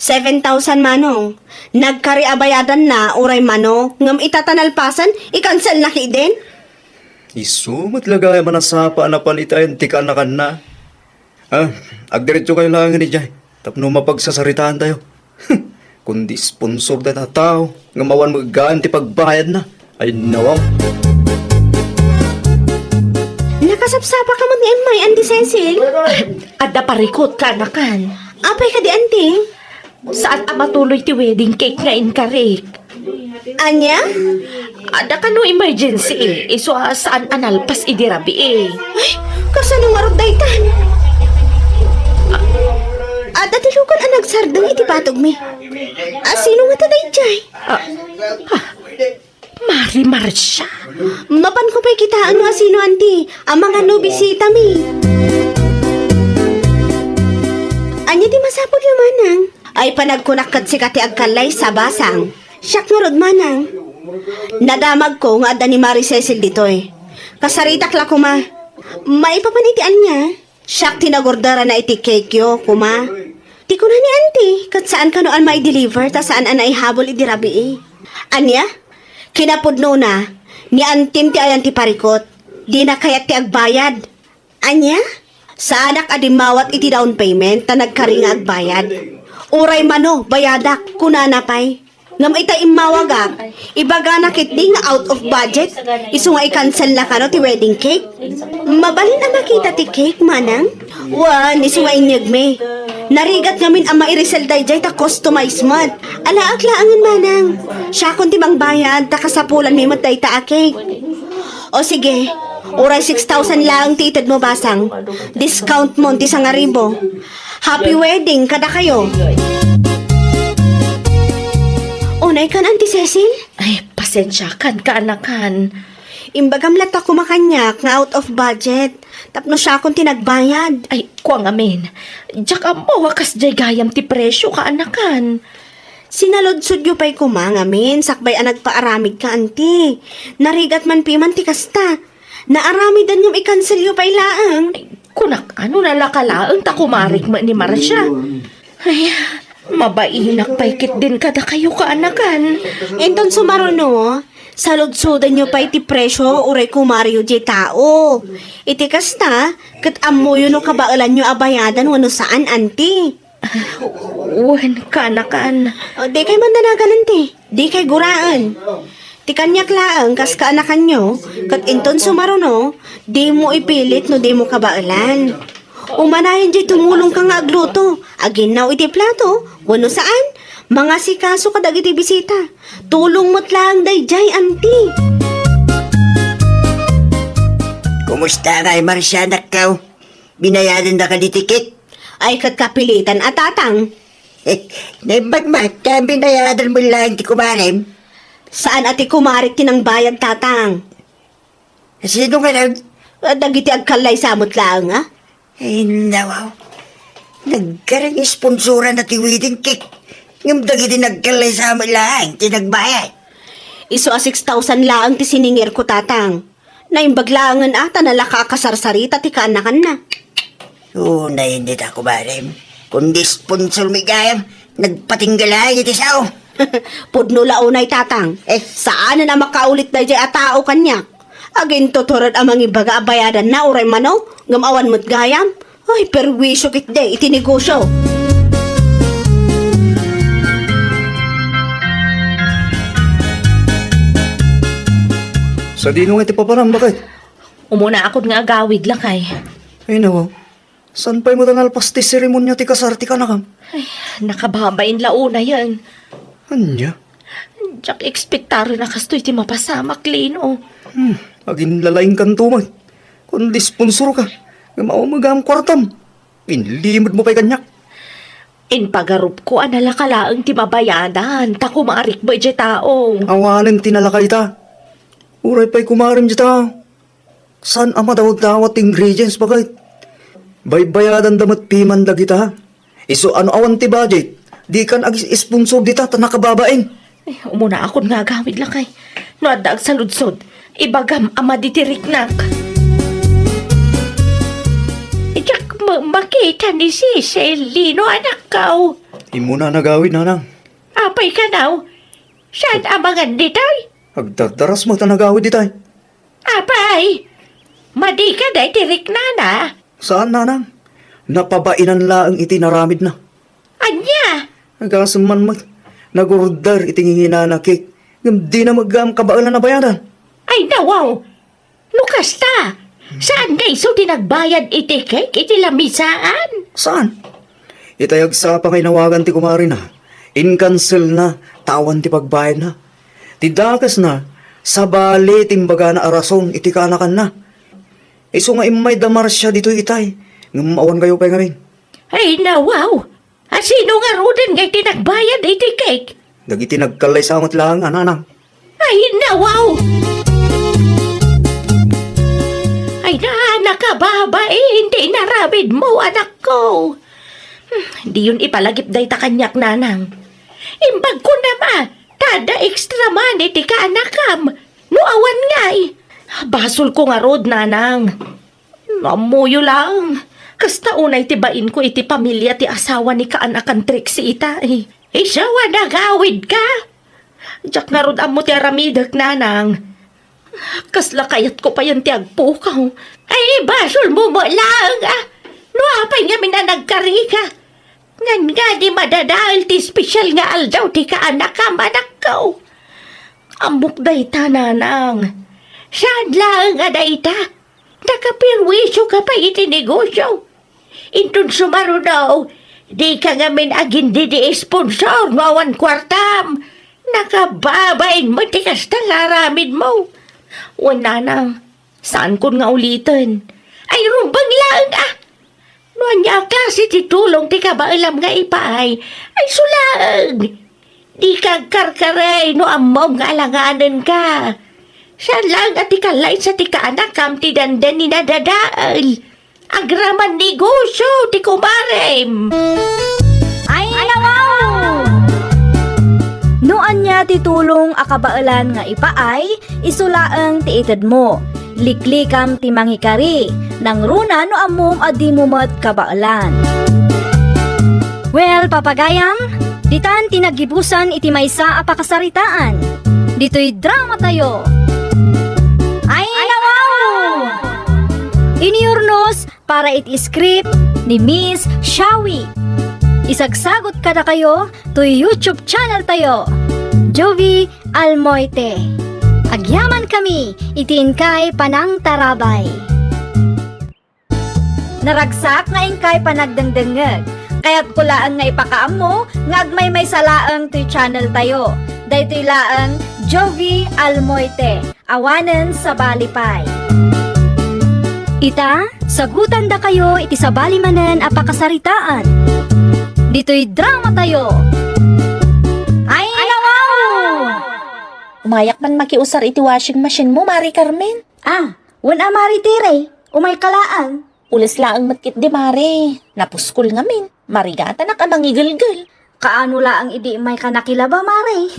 Seven thousand, Manong. Nagkari a bayadanna uray mano, ngem ita ta nalpasen, i-cancel na ketdin. Isu met la gayam a nasapa a napan itayan ti kaanakanna. Ah, agdiretso kayo laeng idiay tapno mapagsasaritaan tayo. Kundi sponsor dayta a tao nga mawan met gayam ti pagbayadna. Ay, nawaw. Nakasapsapa ka met nga immay, Auntie Cecil? Adda parikut, kaanakan. Apay kadi, Auntie? Saan a matuloy ti wedding cake nga inkarik. Ania? Adda kano emergency, eh. Isu a saan a nalpas idi rabii, eh. Ay, kasano ngarud daytan? Adda ti lugan a nagsardeng iti patogmi. A, sino ngata daydiay? Ah, ah, Mari Marcia. Mapanko pay kitaen no a sino, Auntie, a mangano bisitami. Ania ti masapulyo, Manang? Ay, panagkunak ket sika ti agkallaysa, basang. Siak ngarud, Manang. Nadamagko nga adda ni Mari Cecil ditoy. Kasaritak la koma. Maipapan iti ania? Siak ti nagorderana iti cake yo, koma. Ti kuna ni Auntie, ket saan kano a mai-deliver ta saan a naihabol idi rabii. Ania? Kinapudnona, ni Antim ti ayan ti parikut. Dina kayat ti agbayad. Ania? Saanak a dimmawat iti down payment ta nagkari nga agbayad. Uray mano, bayadak, kunana pay. Ngem ita immawagak, ibagana ketdi nga out of budget. Isu nga i-cancel na kano ti wedding cake. Mabalin a makita ti cake, manang? Wen, isu nga inyegmi. Narigat ngamin a mairisel daydiay ta customize met. Alaak laengen, manang. Siakon ti mangbayad, ta kasapulanmi met dayta a cake. O sige, uray six thousand laeng ti itedmo, basang. Discount mon ti sangaribu. Happy wedding kadakayo. Unay kan, Auntie Cecil? Ay, pasensiakan, kaanakan. Imbagam latta koma kaniak nga out of budget. Tapno siakon ti nagbayad. Ay, kua ngamin. Diak ammo a kasdiay gayam ti presio, kaanakan. Sinaludsodyo pay koma ngamin sakbay a nagpaaramidka, Auntie. Narigat man piman ti kasta. Naaramiden ngem i-cancelyo pay laeng. Ay, kunak, ano, nalaka laeng ta kumarik met ni Marcia. Ay, mabainak pay ketdin kadakayo, kaanakan. Inton sumaruno, saludsodenyo pay ti presio uray kumariyo diay tao. Iti kasta, ket ammoyo no kabaelanyo a bayadan wenno saan, Auntie. Wen, kaanakan. O, dikay mandanagan, Auntie. Dikay guraen. Ti kaniak laeng kas kaanakanyo, ket inton sumaruno, dimo ipilit no dimo kabaelan. Umanayon diay tumulongka nga agluto, aginnaw iti plato, wenno saan, mangasikaso kadagiti bisita. Tulong met laeng daydiay, Auntie. Kumusta ngay, Marcia, anakko? Binayadan da kadi ti cake? Ay, ket kapilitan a, Tatang. Naimbag met, ta binayadan mo laeng ti kumarem. Saan a ti kumarik ti nangbayad, Tatang? Sino nga nag- Ah, dagiti agkallaysa met laeng, a? Ay, nawaw. Nagkareng sponsoran na ti wedding cake. Ngem dagiti nagkallaysa met laeng ti nagbayad. Isu a six thousand laeng ti siningirko, Tatang. Naimbag laengen a ta nalaka a kasarsarita ti kaanakanna. Unay dita, kumarem. Kundi sponsor mi gayam, nagpatingga laeng iti sao. Pudno la unay, Tatang. Eh. Saanen a makaulit daydiay a tao kaniak. Agintutured a mangibaga a bayadanna uray mano, ngem awan met gayam. Ay, perwisyo ketdi iti negosyo. Sadino nga iti paparam, baket? Umunaakon nga agawid, lakay. Ay, nawaw. Saan pay met a nalpas ti seremonia ti kasar ti kanakam? Ay, nakababain la unayen. Ania? Diak ekspektaren a kastoy ti mapasamak, Lino. Hmm, aginlalaingkanto met. Kundi sponsorka, ngem awan met gayam kuartam. Inlimedmo pay kaniak. Impagarupko a nalaka laeng ti mabayadan, ta kumarik met diay tao. Awanen ti nalaka ita. Uray pay kumarem diay tao. Saan a madawdawat ti ingredients, baket? Baybayadanda met piman dagita. Isu a no awan ti budget, dikan ag-sponsor dita ta nakababain. Eh, umunaakon nga agawid, lakay. No adda agsaludsod, ibagam a madi ti riknak. Diak ma-, makita ni Cecil, Lino, anakko. Immuna nagawid, nanang. Apay kano? Saan a mangan ditoy? Agdardaras met a nagawid itay. Apay, madi kadi ti riknana? Saan, nanang. Napabainan laeng iti naramidna. Ania? Agasem man met, nagorder iti nginginana cake, ngem dina met gayam kabaelan a bayadan. Ay, nawaw! No kasta, saan nga isu ti nagbayad iti cake iti lamisaan? Saan? Itay agsapa nga inawagan ti kumarina, inkanselna ta awan ti pagbayadna. Ti dakesna, sabali ti imbagana a rason iti kaanakanna. Isu nga immay da Marcia ditoy itay, ngem awan kayo pay ngamin. Ay, nawaw! A sino ngaruden nga iti nagbayad iti cake? Dagiti nagkallaysa met laeng a nanang. Ay, nawaw! Ay, na, nakababain ti inaramidmo, anakko. Hmm, diyon ipalagip dayta kaniak, nanang. Imbagko na ma, ta adda extra money ti kaanakam. No awan ngay, basolko ngarud, nanang. Ammoyo laeng, Kasta unay ti bainko iti pamilia ti asawa ni kaanakan Trixie ita, eh. Isu a nagawidka? Diak ngarud ammo ti aramidek, nanang. Kasla kayatko payen ti agpukaw. Ay, basolmo met laeng, a. No apay ngamin a nagkarika? Ngan nga di madadael ti espesyal nga aldaw ti kaanakam, anakko. Ammok dayta, nanang. Saan laeng a dayta? Nakaperwisyo ka pay iti negosyo. Inton sumaruno, dika ngamin agindidi-sponsor no awan kuartam. Nakababain met ti kasta nga aramidmo. Wen, nanang, saankon nga uliten. Ay, rumbeng laeng, a. No ania a klase ti tulong ti kabaelam nga ipaay, ay, isu laeng. Dika agkarkarek no ammom nga alanganenka. Saan laeng a ti kallainsa ti kaanakam ti dandani nadadael. Agraman negosyo ti kumarem. Ay, nawaw! No ania ti tulong a kabaelan nga ipaay, isu laeng ti itedmo. Liklikam ti mangikari, nangruna no ammom a dimo met kabaelan. Well, papagayam, ditan ti naggibusan iti maysa a pakasaritaan. Ditoy drama tayo. Ay, nawaw! Iniyurnos para iti script ni Miss Shawi. Isagsagot kadakayo toy YouTube channel tayo, Jovie Almoite. Agyaman kami iti inkay panangtarabay. Naragsak nga inkay panagdengdengngeg. Kayatko laeng nga ipakaammo nga agmaymaysa laeng toy channel tayo. Daytoy laeng Jovie Almoite. Awanen sabali pay. Ita, sagutandakayo iti sabali manen a pakasaritaan. Ditoy drama tayo. Ay, nawaw! Umayak man makiusar iti washing machine mo, Mari Carmen. Ah, wen a, Mari Tere, umayka laeng. Ules laeng met ketdi, Mare. Napuskol ngamin. Marigatanak a mangigelgel. Kaano laeng idi umayka nakilaba, Mare?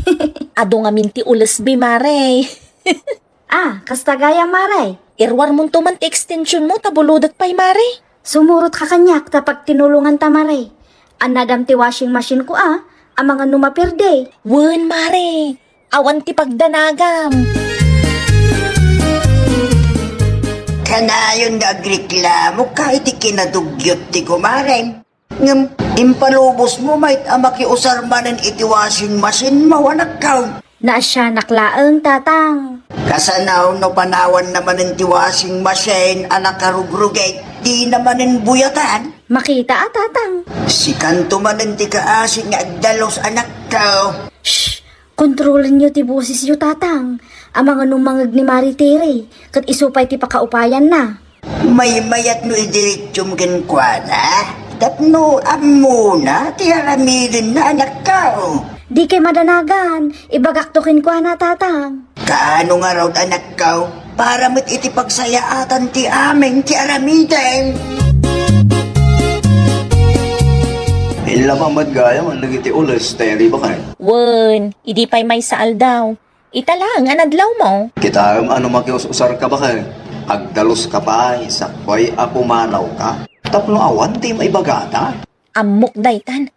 Adu ngamin ti ulesbi, Mare. Ah, kasta gayam, Mare. Iruarmonto man ti extension mo, ta bulodek pay, Mare. Sumurotka kaniak ta pagtinulonganta, Mare. Annadam ti washing machine ko, a, amangan no maperdi. Wen, Mare. Awan ti pagdanagam. Kanayon nga agreklamo ka iti kinadugyot ti kumarem. Ngem impalubos mo met a makiusar manen iti washing machine mo, anakko. Naasianak laeng, Tatang. Kasano no panawanna manen ti washing machine a nakarugrugit, dina manen buyatan? Makita a, Tatang. Sikanto manen ti kaasi nga agdalus, anakko. Shh! Kontrolenyo ti bosesyo, Tatang. Amangan no mangngeg ni Mari Tere, ket isu pay ti pakaupayanna. Maymayat no idiretsum kenkuana, tapno ammona ti aramidenna, anakko. Dikay madanagan, ibagakto kenkuana, Tatang. Kaano ngarud, anakko, para met iti pagsayaatan ti amin ti aramiden? Illaba met gayam dagiti ules, Tere, baket. Wen, idi pay maysa aldaw. Ita laeng a nadlawmo. Kitaem a no makius-usarka, baket, agdaluska pay, sakbay a pumanawka. Tapno awan ti maibagata. Ammok daytan.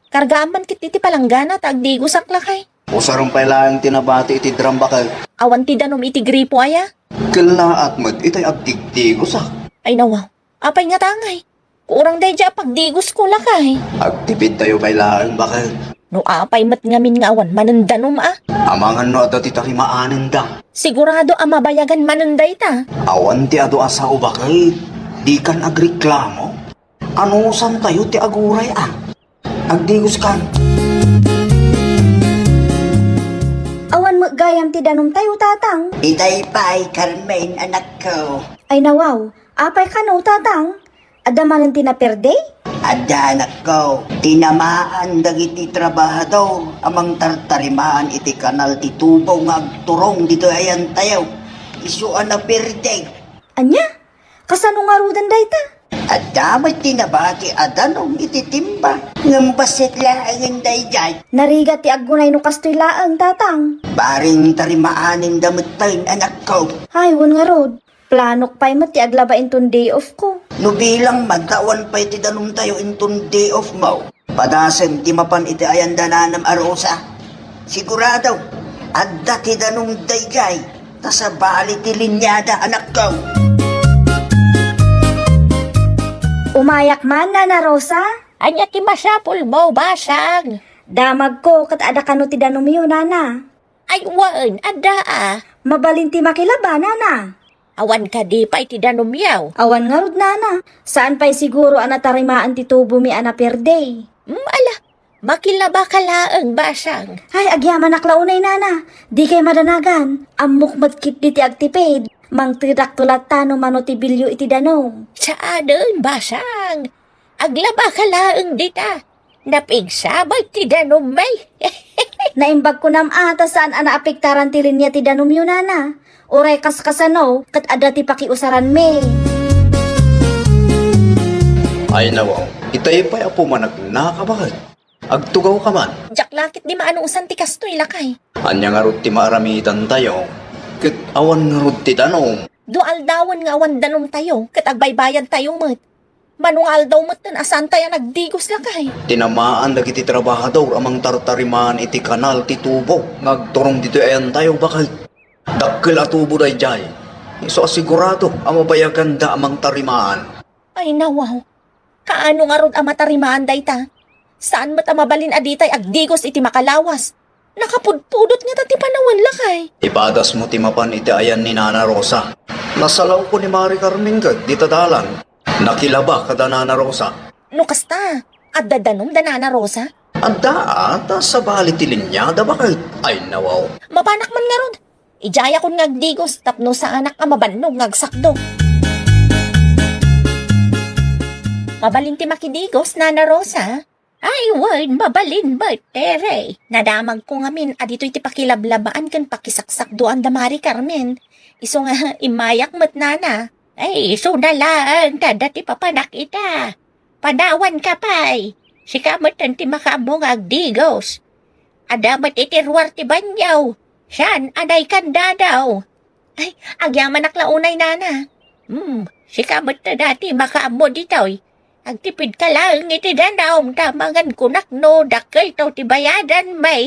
Kargaam man ketdi ti palanggana ta agdigosak lakay. Usarem pay laeng ti nabati iti drum, baket. Awan ti danum iti gripo aya? Kellaat met itay agdigdigosak. Ay, nawaw. Apay ngata ngay? Kurang daydiay a pagdigosko lakay. Agtipidtayo pay laeng, baket. No apay met ngamin nga awan manen danum a? Amangan no adda ti tarimaanenda. Sigurado a mabayagan manen dayta. Awan ti adu a sao, baket. Dikan agreklamo. Anusantayo ti aguray a. Agdigoskan. Awan met gayam ti danumtayo, Tatang. Itay pay, Carmen, anakko. Ay, nawaw. Apay kano, Tatang? Adda manen ti naperde? Adda, anakko. Tinamaan dagiti trabahador a mangtartarimaan iti kanal ti tubo nga agturong ditoy ayantayo. Isu a naperde. Ania? Kasano ngaruden dayta? Adda met ti nabati a danum iti timba, ngem bassit laengen daydiay. Narigat ti aggunay no kastoy laeng, Tatang. Bareng tarimaanenda metten, anakko. Ay, wen ngarud. Planok pay met ti aglaba inton day off ko. No bilang man ta awan pay ti danumtayo inton day off mo, padasem ti mapan iti ayan da nanam a Rosa. Sigurado, adda ti danum dayjay, ta sabali ti linyada, anakko. Umayak man, Nana Rosa? Ania ti masapulmo, basang? Damagko ket adda kano ti danumyo, Nana. Ay, wen, adda a. Mabalin ti makilaba, Nana. Awan kadi pay ti danumyo? Awan ngarud, Nana. Saan pay siguro a natarimaan ti tubomi a napierde. Hmm, ala, makilaba ka laeng, basang. Ay, agyamanak la unay, Nana. Dikay madanagan. Ammok met ketdi ti agtipid. Mangtedakto latta no mano ti bilio iti danum. Saanen, basang. Aglaba ka laeng dita. Napigsa met ti danummi. Naimbag kunam a ta saan a naapektaran ti linya ti danumyo, Nana. Uray kaskasano, ket adda ti pakiusaranmi. Ay, nawaw. Itay pay a pumanagna ka, baket. Agtugaw ka man. Diak la ketdi maanusan ti kastoy, lakay. Ania ngarud ti maaramidantayo? Ket awan ngarud ti danum. Dua aldawen nga awan danumtayo, ket agbaybayadtayo met. Mano nga aldaw metten a saantay a nagdigos, lakay? Tinamaan dagiti trabahador a mangtartarimaan iti kanal ti tubo nga agturong ditoy ayantayo, baket. Dakkel a tubo daydiay. Isu a sigurado a mabayaganda a mangtarimaan. Ay, nawaw. Kaano ngarud a matarimaan dayta? Saan met a mabalin a ditay agdigos iti makalawas? Nakapudpudot ngata ti panawen, lakay. Ipadasmo ti mapan iti ayan ni Nana Rosa. Nasalawko ni Mari Carmen ket dita dalan. Nakilaba kada Nana Rosa. No kasta, adda danum da Nana Rosa? Adda a, ta sabali ti linyada, baket. Ay, nawaw. Mapanak man ngarud. Idiayakon nga agdigos tapno saanak a mabannog nga agsakdo. Mabalin ti makidigos, Nana Rosa? Ay, wen, mabalin met, Tere. Nadamagko ngamin a ditoy ti pakilablabaan ken pakisaksakdoan da Mari Carmen. Isu nga, immayak met, Nana. Ay, isu na laeng ta adda ti papanak ita. Panawanka pay. Sika metten ti makaammo nga agdigos. Adda met iti ruar ti banio. Saan a naikandado? Ay, agyamanak la unay, Nana. Hmm, sika met dati makaammo ditoy. Agtipidka laeng iti danum ta mangan kunak no dakkelto ti bayadanmi.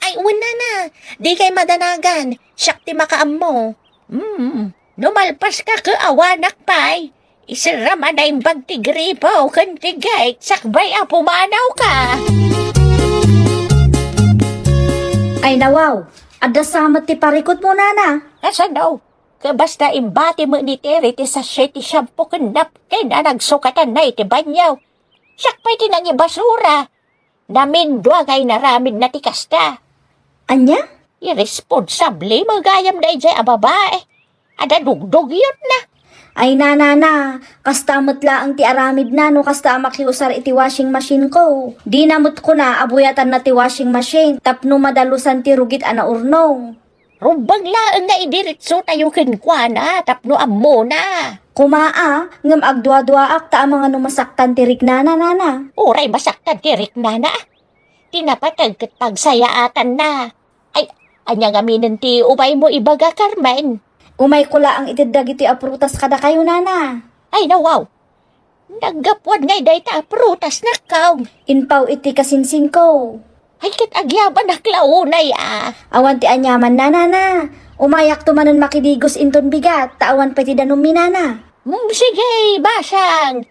Ay, wen, Nana. Dikay madanagan. Siak ti makaammo. Hmm, no malpaska ket awanak pay. Iserram a naimbag ti gripo ken ti gate sakbay a pumanawka. Ay, nawaw, adda sa met ti parikutmo, Nana. Kasano? Ket basta imbati met ni Tere ti sachet ti shampoo ken napkin a nagsukatanna iti banio. Siak pay ti nangibasura. Namindua nga inaramidna ti kasta. Ania? Irresponsable met gayam daydiay a babae. Adda dugdugyotna. Ay, Nana, kasta met laeng ti aramidna no kasta a makiusar iti washing machine ko. Dina met kuna a buyatanna ti washing machine tapno madalusan ti rugit a naurnong. Rumbeng laeng nga idiretsotayo kenkuana tapno ammona. Koma a, ngem agduaduaak ta amangan no masaktan ti riknana, Nana. Uray masaktan ti riknana, a. Ti napateg ket pagsayaatanna. Ay, ania ngaminen ti umaymo ibaga, Carmen? Umayko laeng itedda dagitoy a prutas kadakayo, Nana. Ay, nawaw. Naggapuan ngay dayta a prutas, nakkaw. Inpaw iti kasinsingko. Ay, ket agyamanak la unay, a. Awan ti aniamanna, Nana. Umayakto manen makidigos inton bigat, ta awan pay ti danummi, Nana. Hmm, sige, basang.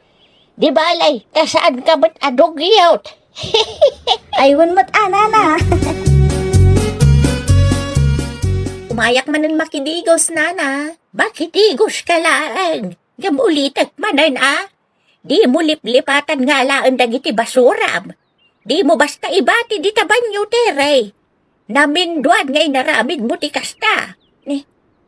Di balay, ta saanka met a dugyot. Ay, wen met a, Nana. Umayak manen makidigos, Nana. Makidigos ka laeng. Ngem ulitek manen, a. Dimo liplipatan nga alaen dagiti basuram. Dimo basta ibati dita banio, Tere. Naminduan nga inaramidmo ti kasta. Ni,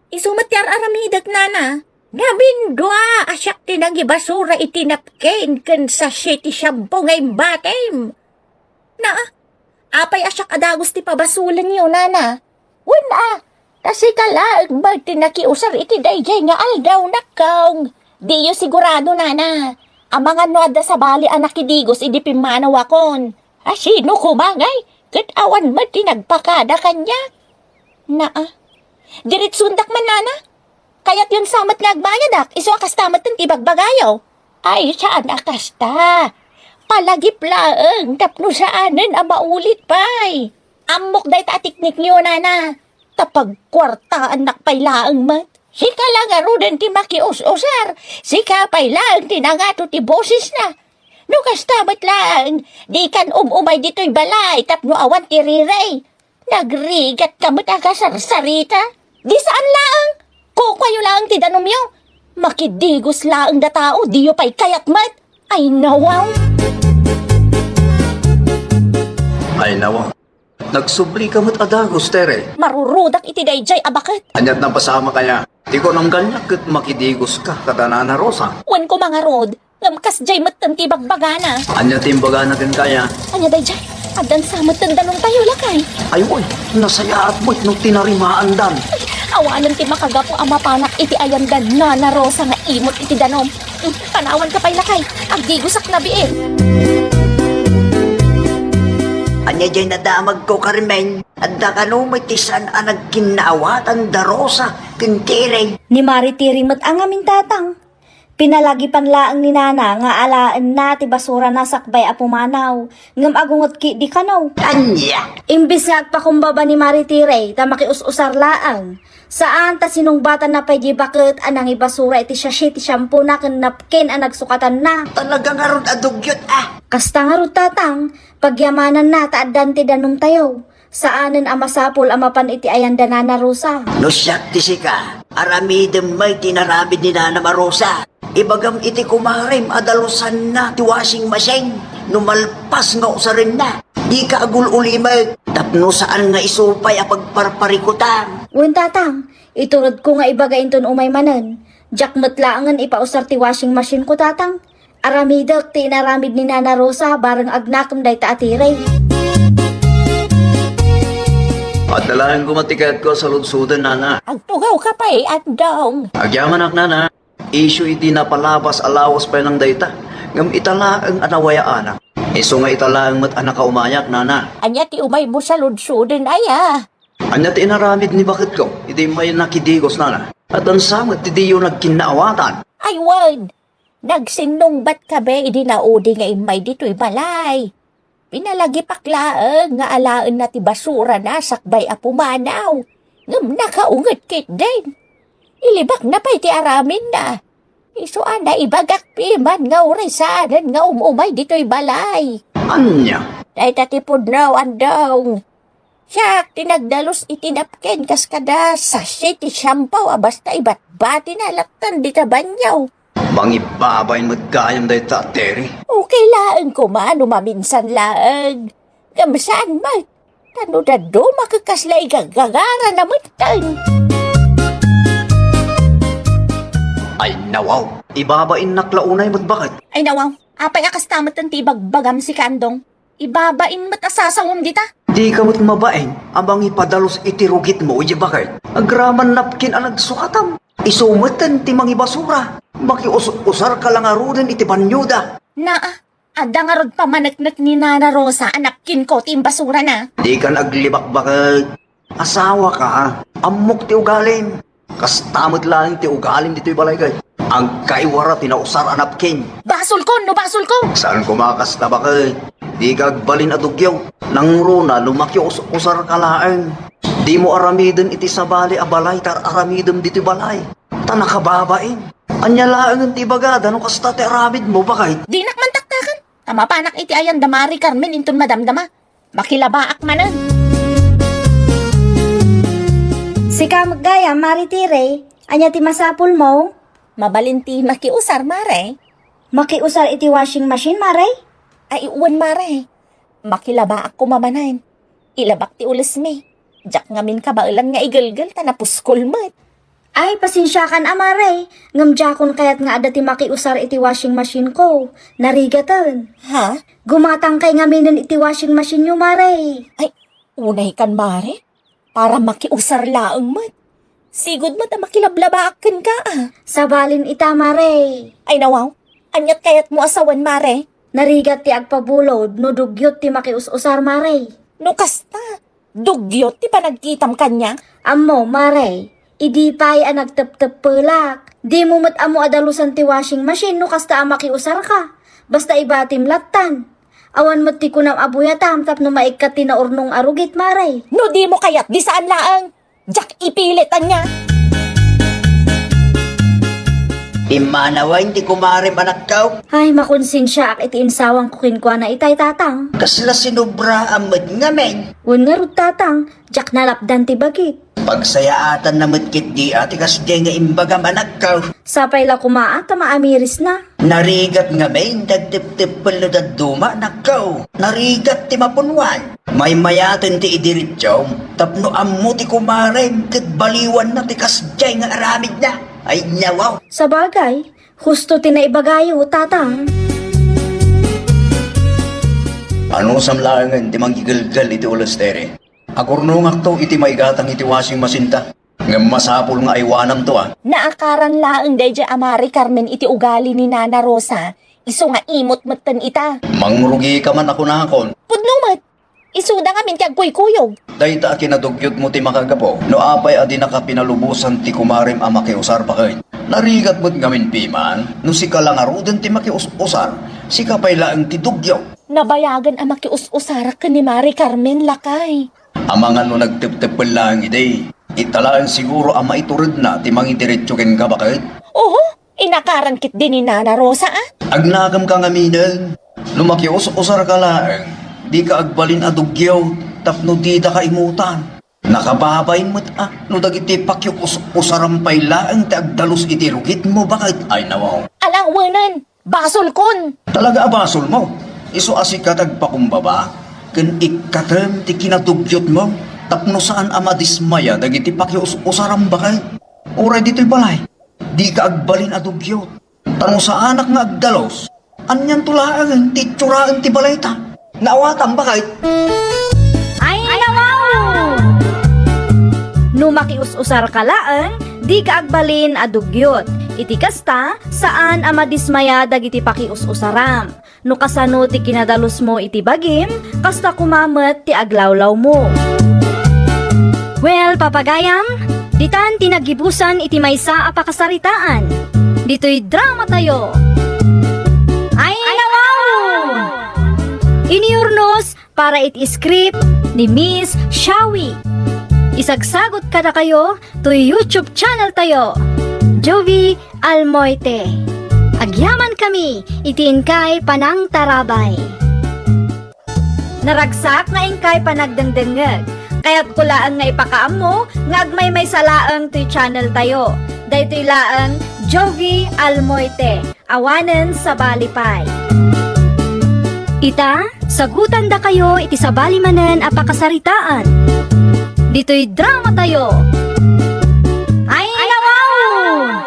isu met ti ar-aramidek, Nana. Namindua a siak ti nangibasura iti napkin ken sachet ti shampoo nga imbatim. Na, apay a siak a dagus ti pabasulenyo, Nana? Wen a, ta sika laeng met ti nakiusar iti daydiay nga aldaw, nakkaw. Diyo sigurado, Nana. Amangan no adda sabali a nakidigos idi pimmanawakon. A, sino koma ngay? Ket awan met ti nagpakada kaniak. Naa. Diretsuendak man, Nana. Kayatyon sa met nga agbayadak, isu a kasta met ti bagbagayo. Ay, saan a kasta. Palagip laeng tapno saanen a maulit pay. Ammok dayta a teknikyo, nana. Ta pagkuartaannak pay laeng met. Sika la ngaruden ti makius-usar. Sika pay laeng ti nangato ti bosesna. No kasta met laeng, dikan um-umay ditoy balay tapno awan ti rirey. Nagrigat ka met a kasarsarita. Di saan laeng. Kukuayo laeng ti danumyo. Makidigos laeng da tao, diyo pay kayat met. Ay, nawaw. Ay, nawaw. Nagsubli ka met a dagus, Tere. Marurudak iti daydiay a baket. Aniat napasamak aya? Ti kunam kaniak ket makidigos ka kada Nana Rosa. Wen ko mangarud, ngem kasdiay metten ti bagbagana. Ania ti imbagana kenka aya? Ania daydiay? Addan sa metten danumtayo, lakay. Ay, wen, nasayaat met no tinarimaandan. Awanen ti makagapu a mapanak iti ayandan Nana Rosa nga imot iti danum. Panawanka pay, lakay. Agdigosak na biit. Ania diay nadamagko, Carmen? Adda kano met ti saan a nagkinnaawatan da Rosa ken Tere? Ni Mari Tere met a ngamin, tatang. Pinalagipan laeng ni nana nga alaenna ti basurana sakbay a pumanaw, ngem agunget ketdi kano. Ania? Imbes nga agpakumbaba ni Mari Tere ta makius-usar laeng, saan ta sinungbatanna pay diay baket a nangibasura iti sachet ti shampoo-na ken napkin a nagsukatanna. Talaga ngarud a dugyot, ah! Kasta ngarud, tatang, pagyamananna ta addan ti danumtayo. Saanen a masapul a mapan iti ayan da Nana Rosa. No siak ti sika, aramidem met ti inaramid ni Nana Marosa. Ibagam iti kumarem a dalusanna ti washing machine no malpas nga usarenna. Dika agul-ulimek tapno saan nga isu pay a pagparparikutan. Wen, tatang, ituredko nga ibaga inton umay manen. Diak met laengen ipausar ti washing machine ko, tatang. Aramidek ti inaramid ni Nana Rosa bareng agnakem dayta a Tere. Adda laeng koma ti kayatko a saludsoden, Nana. Agtugawka pay, Andong. Agyamanak, Nana. Isu iti napalabas a lawas pay nang dayta. Ngem ita laeng a nawayaanak. Isu nga ita laeng met a nakaumayak, Nana. Ania ti umaymo saludsoden aya? Ania ti inaramid ni baketko idi immay nakidigos, Nana? Addan sa met ti diyo nagkinnaawatan. Ay wen, nagsinnungbatka idi naudi nga immay ditoy balay. Pinalagipak laeng nga alaenna ti basurana sakbay a pumanaw. Ngem nakaunget ketdin. Ilibakna pay ti aramidna. Isu a naibagak piman nga uray saanen nga um-umay ditoy balay. Ania? Dayta ti pudno, Andong. Siak ti nagdalus iti napkin kas kada sachet ti shampoo a basta ibatbatina latta dita banio. Mangibabain met gayam dayta, Tere. Okay laeng koma no maminsan laeng. Ngem saan met. Ta no dadduma ket kasla igagagara na metten. Ay, nawaw. Ibabainnak la unay met baket. Ay, nawaw. Apay a kasta metten ti ibagbagam, sika Andong? Ibabain met a sasawem dita. Dika met mabain a mangipadalus iti rugitmo idiay baket. Agraman napkin a nagsukatam. Isu metten ti mangibasura. Makius-usarka la ngaruden iti banioda. Naa, adda ngarud pamaneknek ni Nana Rosa a napkinko ti imbasurana. Dikan aglibakbak. Asawaka, ammok ti ugalim. Kasta met laeng ti ugalim ditoy balay, kay agkaiwara ti nausar a napkin. Basolko, no basolko! Saan koma kasta, baket? Dika agbalin a dugyaw. Nangruna no makius-usarka laeng. Dimo aramiden iti sabali a balay ta aramidem ditoy balay. Ta nakababain. Ania laengen ti ibagada no kasta ti aramidmo, baket? Dinak man taktaken. Ta mapanak iti ayan da Mari Carmen inton madamdama. Makilabaak manen. Sika met gayam, Mari Tere, ania ti masapulmo? Mabalin ti makiusar, Mare. Makiusar iti washing machine, Mare? Ay, wen, Mare. Makilabaak koma manen. Ilabak ti ulesmi. Diak ngamin kabaelan nga igelgel ta napuskol met. Ay, pasensiakan a, Mare, ngem diakon kayat nga adda ti makiusar iti washing machine ko. Narigaten. Ha? Gumatangkay ngaminen iti washing machine yo, Mare. Ay, unay kan, Mare. Para makiusar laeng met. Sigud met a makilablabaak kenka, a. Sabalin ita, Mare. Ay, nawaw. Aniat kayatmo a sawen, Mare? Narigat ti agpabulod no dugyot ti makius-usar, Mare. No kasta, dugyot ti panagkitam kaniak? Ammo, Mare, Idi pay a nagtepteppelak, dimo met ammo a dalusan ti washing machine no kasta a makiusarka. Basta ibatim lattan. Awan met ti kunam a buyatam tapno maikkat ti naurnong a rugit, Mare. No dimo kayat, di saan laeng. Diak ipilit ania. Immanawen ti kumarem, anakko. Ay, makonsensiaak iti insawangko kenkuana itay, Tatang. Kasla sinubra a met ngamin. Wen ngarud, Tatang, diak nalapdan ti bagik. Pagsayaatanna met ketdi a ti kasdiay nga imbagam, anakko. Sapay la koma a ta maamirisna. Narigat ngamin ti agtepteppel no dadduma, anakko. Narigat ti mapunuan. Maymayaten ti idiretsyo tapno ammo ti kumarem ket baliwanna ti kasdiay nga aramidna. Ay, nawaw. Sabagay, husto ti naibagayo, Tatang. Anusam laengen ti manggigelgel iti ulestere? Agurnongakto iti maigatang iti washing machine ta. Ngem masapul nga aywanamto a. Naakaran laeng daydiay a Mari Carmen iti ugali ni Nana Rosa, isu nga imot metten ita. Mangrugika man a kunakon. Pudno met. Isuda ngamin ti agkuykuyog. Dayta a kinadugyotmo ti makagapu no apay a dinaka pinalubosan ti kumarem a makiusar baket. Narigat met ngamin piman no sika la ngaruden ti makius-usar, sika pay laeng ti dugyot. Nabayagen a makius-usarak ken ni Mari Carmen, lakay. Amangan no nagtepteppel laeng idi, ita laeng siguro a maituredna ti mangidiretso kenka baket. Oho, inakaran ketdi ni Nana Rosa a. Agnakem ka ngaminen, no makius-usar ka laeng, dika agbalin a dugyot tapno dida ka imutan. Nakababain met a, no dagiti pakius-usaram pay laeng ti agdalus iti rugitmo baket, ay nawaw. Ala, wenen. Basolkon! Talaga a basolmo. Isu a sika ti agpakumbaba ken ikkatem ti kinadugyotmo tapno saan a madismaya dagiti pakius-usaram baket. Uray ditoy balay, dika agbalin a dugyot. Ta no saanak nga agdalus, anianto laeng ti itsuraen ti balayta? Naawatam baket. Ay, nawaw! No makius-usar ka laeng, dika agbalin a dugyot. Iti kasta, saan a madismaya dagiti pakius-usaram. No kasano ti kinadalusmo iti bagim, kasta koma met ti aglawlawmo. Well, papagayam, ditan ti naggibusan iti maysa a pakasaritaan. Ditoy drama tayo. Ay, nawaw! Iniurnos para iti script ni Miss Shawi. Isagsagot kadakayo toy YouTube channel tayo, Jovie Almoite. Agyaman kami iti inkay panangtarabay. Naragsak nga inkay panagdengdengngeg. Kayatko laeng nga ipakaammo nga agmaymaysa laeng toy channel tayo. Daytoy laeng Jovie Almoite. Awanen sabali pay. Ita, sagutandakayo iti sabali manen a pakasaritaan. Ditoy drama tayo. Ay, nawaw!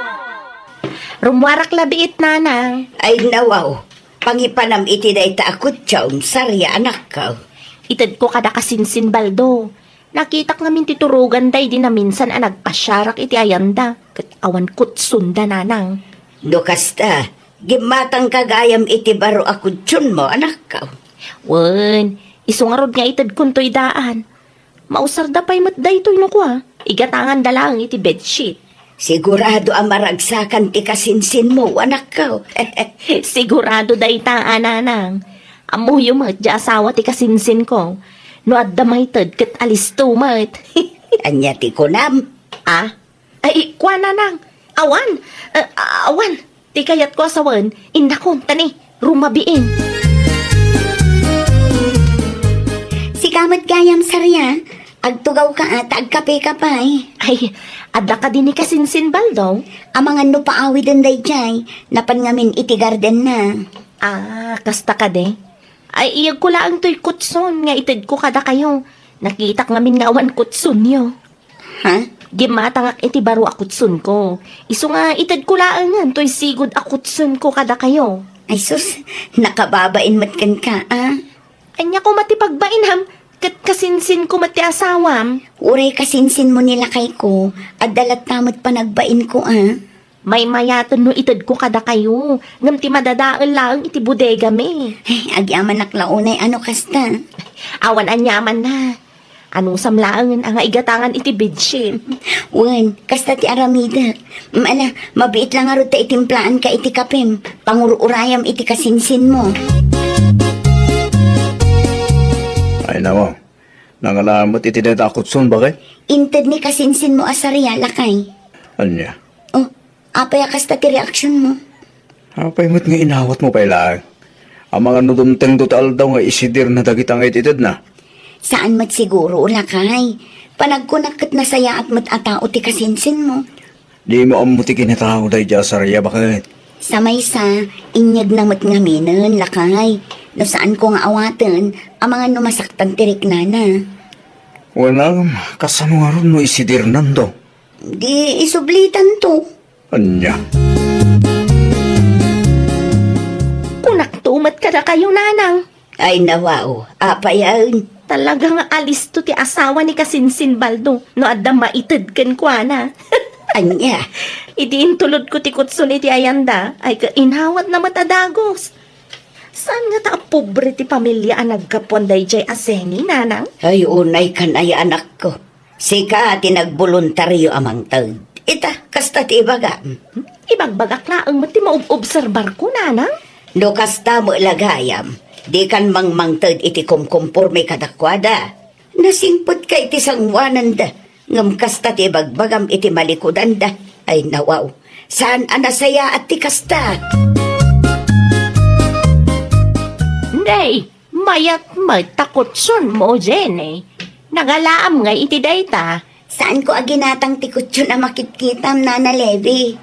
Rummuarak la biit, Nanang. Ay, nawaw. Pangipanam iti dayta a kutsam, Saria, anakko. Itedko kada kasinsin, Baldo. Nakitak ngamin ti turugan daydi naminsan a nagpasiarak iti ayanda, ket awan kutsonda, Nanang. No kasta, gimmatangka gayam iti baro a kutsunmo, anakko. Wen, isu ngarud nga itedkon toy daan. Mausarda pay met daytoy no kua, igatanganda laeng iti bedsheet. Sigurado a maragsakan ti kasinsinmo, anakko. Sigurado dayta, a Nanang. Ammoyo met ti asawa ti kasinsinko. No adda maited ket alisto met. Ania ti kunam? Ah? Ay, kua, Nanang. Awan. Eh, awan. Ti kayatko a sawen, innakon, tani, rumabiin. Sika met gayam, Saria. Agtugawka a ta agkapeka pay. Ay, adda kadi ni kasinsin, Baldo? Amangan no paawiden daydiay, napan ngamin iti gardenna. Ah, kasta kadi? Ay, iyegko laeng toy kutson nga itedko kadakayo. Nakitak ngamin nga awan kutsonyo. Ha? Gimmatangak iti baro a kutsonko. Isu nga itedko laengen toy sigud a kutsonko kadakayo. Ay sus, nakababain met kenka, a? Ania koma ti pagbainam? Ket kasinsinko met ti asawam? Uray kasinsinmo ni lakayko, adda latta met panagbainko, a? Maymayaten no itedko kadakayo, ngem ti madadael laeng iti bodegami. Ay, agyamanak la unay a no kasta. Awan aniamanna. Anusam laengen a nga igatangan iti bedsheet. Wen, kasta ti aramidek. Ala, mabiit la ngarud ta itimplaanka iti kapem. Pangur-urayam iti kasinsinmo. Ay, nawa. Nangalamet iti dayta a kutson, bakay? Inted ni kasinsinmo a saria, lakay. Ania? Oh, apay a kasta ti reaksionmo? Apay met nga inawatmo pay laeng? Amangan no dumtengto ti aldaw nga isidirna dagita nga it-itedna? Saan met siguro, lakay. Panagkunak ket nasayaat met a tao ti kasinsinmo. Dimo ammo ti kinatao daydiay a saria, baket? Sa maysa, inyegna met ngaminen, lakay. No saanko nga awaten, amangan no masaktan ti riknana. Wen, kasano ngarud no isidirnanto? Di isublitanto. Ania? Kunakto met kadakayo, nanang. Ay, nawaw, apayen? Talaga nga alisto ti asawa ni kasinsin Baldo no adda maited kenkuana. Ania? Idi intulodko ti kutson iti ayanda, ay ka inawatna met a dagus. Saan ngata a pobre ti pamilia a naggapuan daydiay a Zenny, nanang? Ay, unay kan ay, anakko. Sika ti nagboluntario a mangted. Ita, kasta ti ibagam. Ibagbagak laeng met ti maob-obserbarko, nanang. No kasta met la gayam, dikan mangmangted iti kumkumporme kadakuada. Nasingpetka iti sangoananda, ngem kasta ti ibagbagam iti malikudanda. Ay, nawaw, saan a nasayaat ti kasta. Nay, mayat met ta kutsonmo, Zenny. Nangalaam ngay iti dayta? Saanko a ginatang ti kutson a makitkitam, Nana Levi.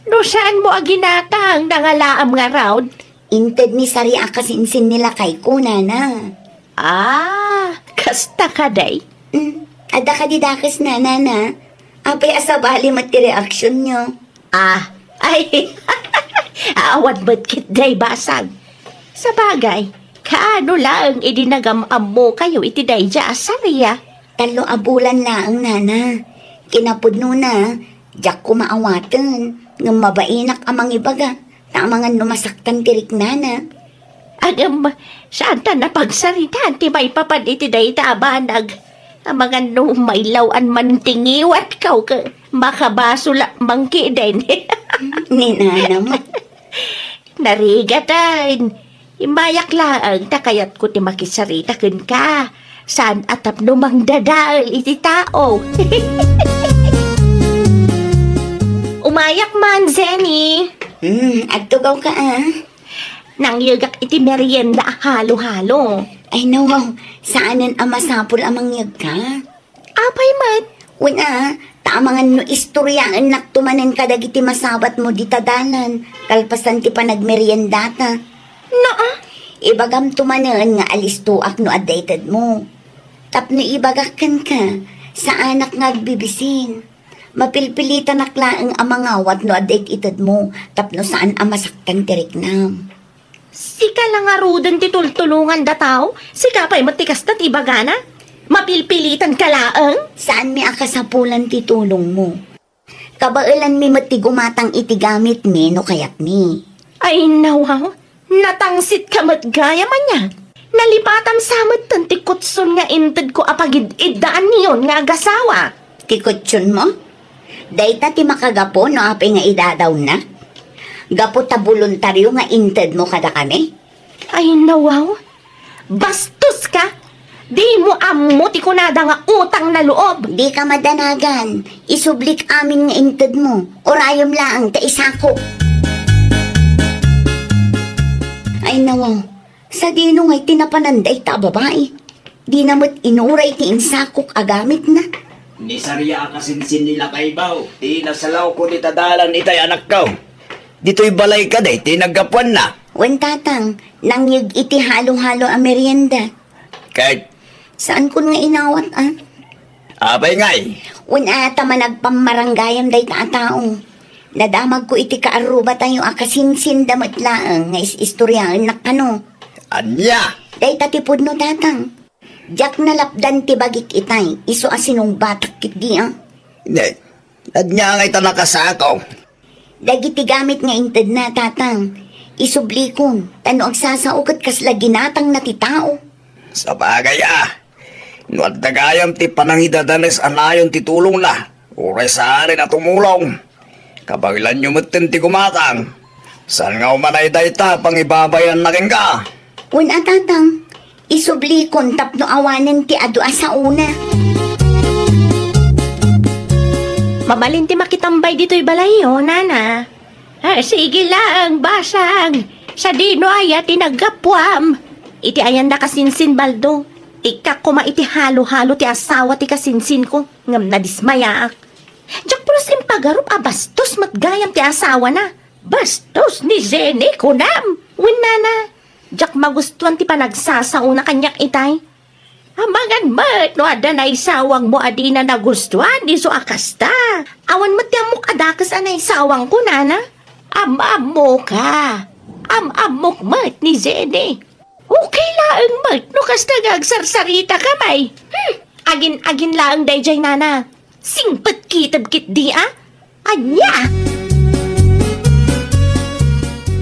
No saanmo a ginatang, nangalaam ngarud? Inted ni saria a kasinsin ni lakayko, nana. Ah, kasta kadi? Mm, adda kadi dakes, nana, na? Apay a sabali met ti reaksionyo? Ah, ay, awan met ketdi basag. Sabagay, kaano laeng idi nagam-ammokayo iti daydiay a saria? Tallo a bulan laeng, nana. Kinapudnona, diakko maawaten, ngem mabainak a mangibaga, ta amangan no masaktan ti riknana. Ngem, saan ta napagsaritaan ti maipapan iti dayta a banag? Amangan no mailaw-an man ti ngiwatko ket makabasol a mangkiden. Ni nana met. Narigatan. Immayak laeng ta kayatko ti makisarita kenka. Saan a tapno mangdadael iti tao. Umayak man, Zenny. Hmm, agtugawka, a. Nangyegak iti merienda a halo-halo. Ay, nawaw, saanen a masapul a mangyegka. Apay met? Wen a, ta amangan no istoriaennakto manen kadagiti masabatmo dita dalan, kalpasan ti panagmeriendata. Naa? Ibagamto manen nga alistoak no adda itedmo. Tapno ibagak kenka, saanak nga agbibisin. Mapilpilitanak laeng a mangawat no adda it-itedmo tapno saan a masaktan ti riknam. Sika la ngaruden ti tultulongan da tao? Sika pay met ti kasta ti ibagana? Mapilpilitanka laeng? Saanmi a kasapulan ti tulongmo. Kabaelanmi met ti gumatang iti gamitmi no kayatmi. Ay, nawaw, natangsitka met gayam ania. Nalipatam sa metten ti kutson nga intedko a pagid-iddaanyon nga agasawa. Ti kutsonmo? Dayta ti makagapu no apay nga idadawna? Gapu ta boluntario nga intedmo kadakami? Ay, nawaw. Bastoska! Dimo ammo ti kunada nga utang na loob! Dika madanagan. Isublik amin nga intedmo. Urayem laeng ta isakop. Ay, nawaw. Sadino ngay ti napanan dayta a babai? Dina met inuray ti insakok a gamitna. Ni saria a kasinsin ni lakaybaw, ti nasalawko dita dalan itay anakko. Ditoy balay kadi ti naggapuanna. Wen, tatang, nangyeg iti halo-halo a merienda. Ket? Saankon nga inawat, a. Apay ngay? Wen, a, ta managpammaranggayam dayta a tao. Nadamagko iti kaarrubatayo a kasinsinda met laeng nga is-istoriaennak kano. Ania? Dayta ti pudno, tatang. Diak nalapdan ti bagik itay, isu a sinungbatak ketdi, a. Ne, ania ngay ta nakasako? Dagiti gamit nga intedna, tatang, isublikon, ta no agsasao ket kasla ginatangna ti tao. Sabagay, a. No adda gayam ti panangidadanes a nayon ti tulongna, uray saanen a tumulong, kabaelanyo metten ti gumatang. Saan nga umanay dayta pangibabayanna kenka? Wen a, Tatang, isublikon tapno awanen ti adu a saona. Mabalin ti makitambay ditoy balayyo, Nana. Ah, sige laeng, Basang. Sadino aya ti naggapuam? Iti ayan da kasinsin, Baldo. Ikkak koma iti halo-halo ti asawa ti kasinsinko, ngem nadismayaak. Diak pulos impagarup a bastos met gayam ti asawana. Bastos ni Jenny, kunam? Wen, Nana, diak magustuan ti panagsasaona kaniak itay. Amangan met no adda naisawangmo a dina nagustuan isu a kasta. Awan met ti ammok a dakes a naisawangko, Nana. Am-ammoka. Am-ammok met ni Jenny. Okay laeng met no kasta nga agsarsarita ka, may. Hmm, agin-agin laeng daydiay, Nana. Singpet kitib ketdi a? Ania?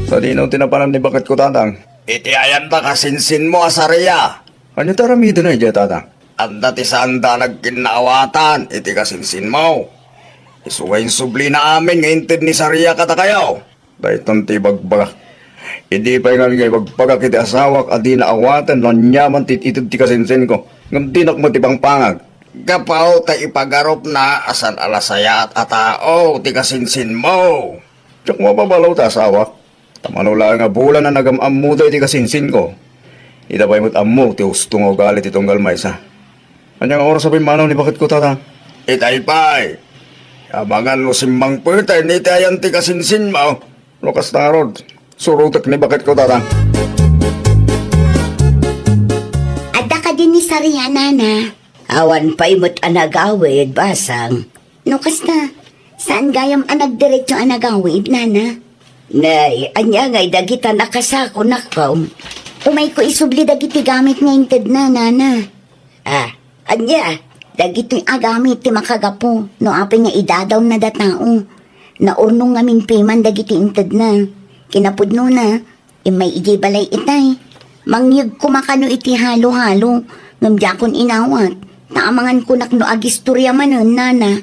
Sadino ti napanan ni baketko, Tatang? Iti ayan da kasinsinmo a saria. Ania ti aramidena idiay, Tatang? Adda ti saanda a nagkinnaawatan iti kasinsinmo. Isu nga insublina amin nga inted ni saria kadakayo. Dayton ti ibagbagak. Idi pay ngarud nga ibagbagak iti asawak a dina awaten no aniaman ti ited ti kasinsinko, ngem dinak met ipangpangag. Gapu ta ipagarupna a saan a nasayaat a tao ti kasinsinmo. Diak mababalo ti asawak. Ta mano laeng a bulan a nagam-ammoda iti kasinsinko, ita pay met ammo ti husto nga ugali ti tunggal maysa. Ania nga oras a pimmanaw ni baketko, Tatang? Itay pay. Amangan no simmangpeten iti ayan ti kasinsinmo. No kasta ngarud, surotek ni baketko, Tatang. Adda kadi ni saria, Nana? Awan pay met a nagawid, Basang. No kasta, saan gayam a nagdiretso a nagawid, Nana? Nay, ania ngay dagita nakasakonakon? Umayko isubli dagiti gamit nga intedna, Nana. Ah, ania? Dagitoy a gamit ti makagapu no apay nga idadawna da tao. Naurnong ngamin piman dagiti intedna. Kinapudnona, immay idiay balay itay. Mangyeg koma kano iti halo-halo, ngem diakon inawat, ta amangan konak no agistoria manen, Nana.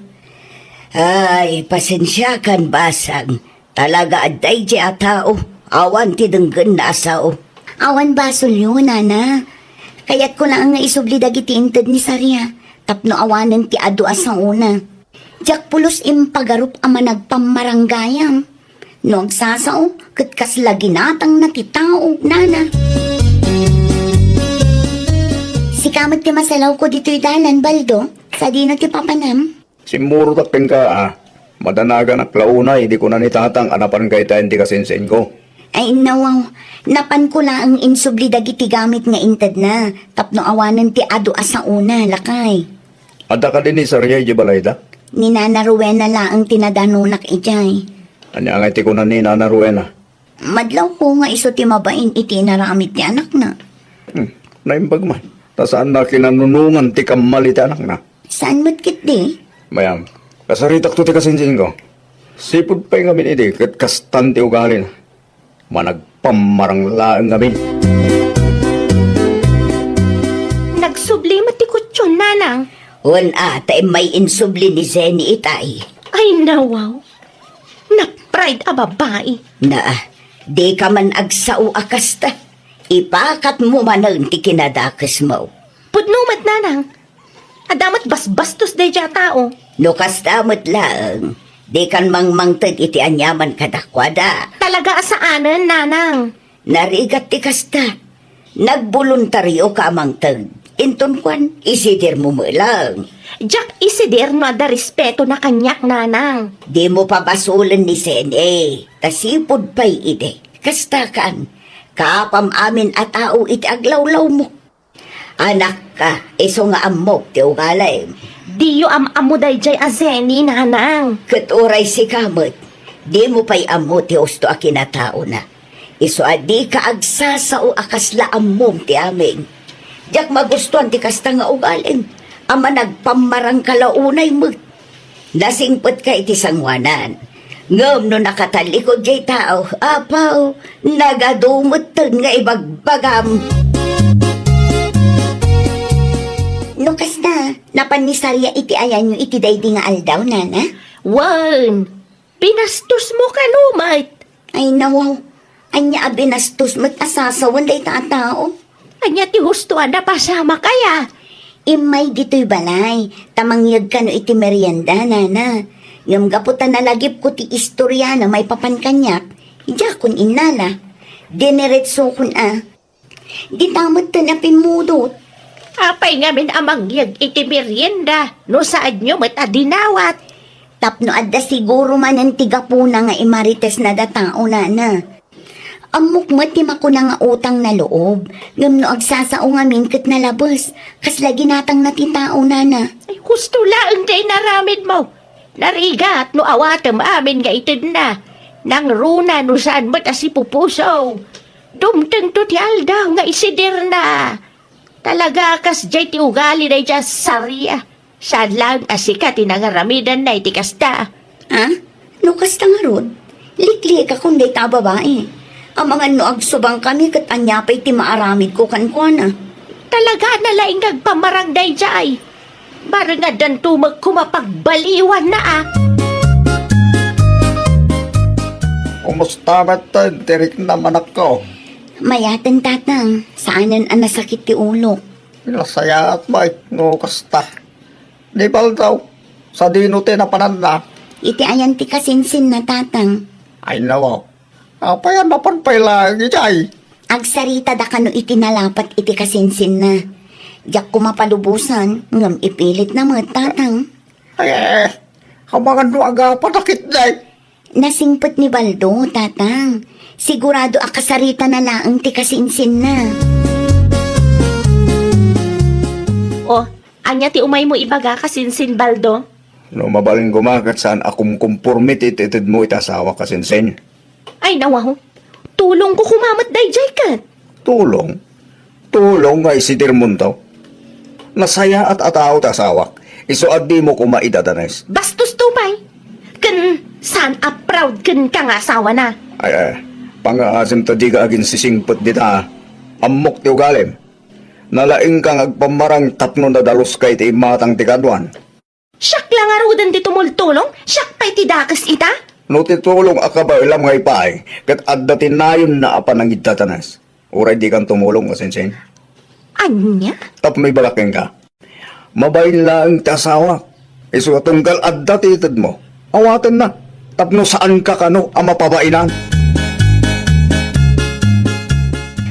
Ay, pasensiakan, Basang. Talaga a daydiay a tao, awan ti denggenna a sao. Awan basolyo, Nana. Kayatko laeng nga isubli dagiti inted ni Saria, tapno awanen ti adu a saona. Diak pulos impagarup a managpammaranggayam. No agsasao, ket kasla ginatangna ti tao, Nana. Sika met ti masalawko ditoy dalan, Baldo. Sadino ti papanam? Simmurotak kenka, a. Madanaganak la unay idi kuna ni Tatang a napan kaytaen ti kasinsinko. Ay, nawaw. Napanko laeng insubli dagiti gamit nga intedna, tapno awanen ti adu a saona, lakay. Adda kadi ni Saria idiay balayda? Ni Nana Rowena laeng ti nadanonak idiay. Ania ngay ti kuna ni Nana Rowena? Madlawko nga isu ti mabain iti inaramid ti anakna. Hmm, naimbag man. Ta saanna kinanunongan ti kammal iti anakna. Saan met ketdi? Mayam, kasaritakto ti kasinsinko. Sipud pay ngamin idi ket kastan ti ugalina. Managpammarang laeng ngamin. Nagsubli met ti kutsion, Nanang. Wen a, ta immay insubli ni Jenny itay. Ay, nawaw. Napride a babai. Na, dika man agsao a kasta. Ipakatmo manen ti kinadakesmo. Pudno met, Nanang. Adda met basbastos daydiay a tao. No kasta met laeng, dikan mangmangted iti aniaman kadakuada. Talaga a saanen, Nanang. Narigat ti kasta. Nagboluntarioka a mangted. Inton kuan, isidirmo met laeng. Diak isidir no adda respetona kaniak, Nanang. Dimo pabasolen ni Sene, ta sipud pay idi. Kasta kan, kaapam amin a tao iti aglawlawmo. Anakka, isu nga ammok ti ugalim. Diyo am-ammo daydiay a Jenny, Nanang. Ket uray sika met, dimo pay ammo ti husto a kinataona. Isu a dika agsasao a kasla ammom ti amin. Diak magustuan ti kasta nga ugalim, a managpammarangka la unay met. Nasingpetka iti sangoanan. Ngem no nakatallikud diay tao, apaw, nagadu metten nga ibagbagam. No kasta, napan ni Saria iti ayanyo iti daydi nga aldaw, nana? Wen, binastosmo kano met? Ay, nawaw. Ania a binastos met a sasawen dayta a tao? Ania ti husto a napasamak aya? Immay ditoy balay, ta mangyeg kano iti merienda, nana. Ngem gapu ta nalagipko ti istoriana maipapan kaniak, diakon innala. Diniretsokon a, dita met ti napimmudot. Apay ngamin a mangyeg iti merienda no saanyo met a dinawat? Tapno adda siguro manen ti gapuna nga imaritesna da tao, nana. Ammok met ti makuna nga utang na loob, ngem no agsasao ngamin ket nalabes, kasla ginatangna ti tao, nana. Ay, husto laeng ti inaramidmo. Narigat no awatem amin nga itedna. Nangruna no saan met a sipupuso. Dumtengto ti aldaw nga isidirna. Talaga, kasdiay ti ugali daydiay a Saria. Saan laeng a sika ti nangaramidanna iti kasta. Ha? No kasta ngarud, liklikakon dayta a babai. Amangan no agsubangkami ket ania pay ti maaramidko kenkuana. Talaga a nalaing nga agpamarang daydiay. Bareng addanto met koma pagbaliwanna a. Kumusta met ti riknam, anakko? Mayaten, tatang. Saanen a nasakit ti ulok. Nasayaat met no kasta. Ni Baldo, sadino ti napananna? Iti ayan ti kasinsinna, tatang. Ay, nawaw. Apay a napan pay laeng idiay? Agsaritada kano iti nalapat iti kasinsinna. Diak koma palubosan, ngem ipilitna met, tatang. Ay, eh, amangan no agapanak ketdi. Nasingpet ni Baldo, tatang. Sigurado a kasaritana laeng ti kasinsinna. O, ania ti umaymo ibaga, kasinsin Baldo? No mabalin koma ket saan a kumkumporme ti itedmo iti asawak, kasinsin. Ay, nawaw. Tulongko koma met daydiay ket. Tulong? Tulong nga isidirmonto? Nasayaat a tao ti asawak. Isu a dimo koma idadanes. Bastosto pay. Ken saan a proud kenka nga asawana. Ay, ay. Pangngaasim ta dika aginsisingpet dita. Ammok ti ugalim. Nalaingka nga agpammarang tapno nadaluska iti imatang ti kaaduan. Siak la ngaruden ti tumultulong, siak pay ti dakes ita? No ti tulong a kabaelam nga ipaay, ket adda ti nayonna a panangidadanes. Uray dikan tumulong, kasinsin. Ania? Tapno ibagak kenka. Mabain laeng ti asawak. Isu a tunggal adda ti itedmo, awatenna. Tapno saanka kano a mapabainan.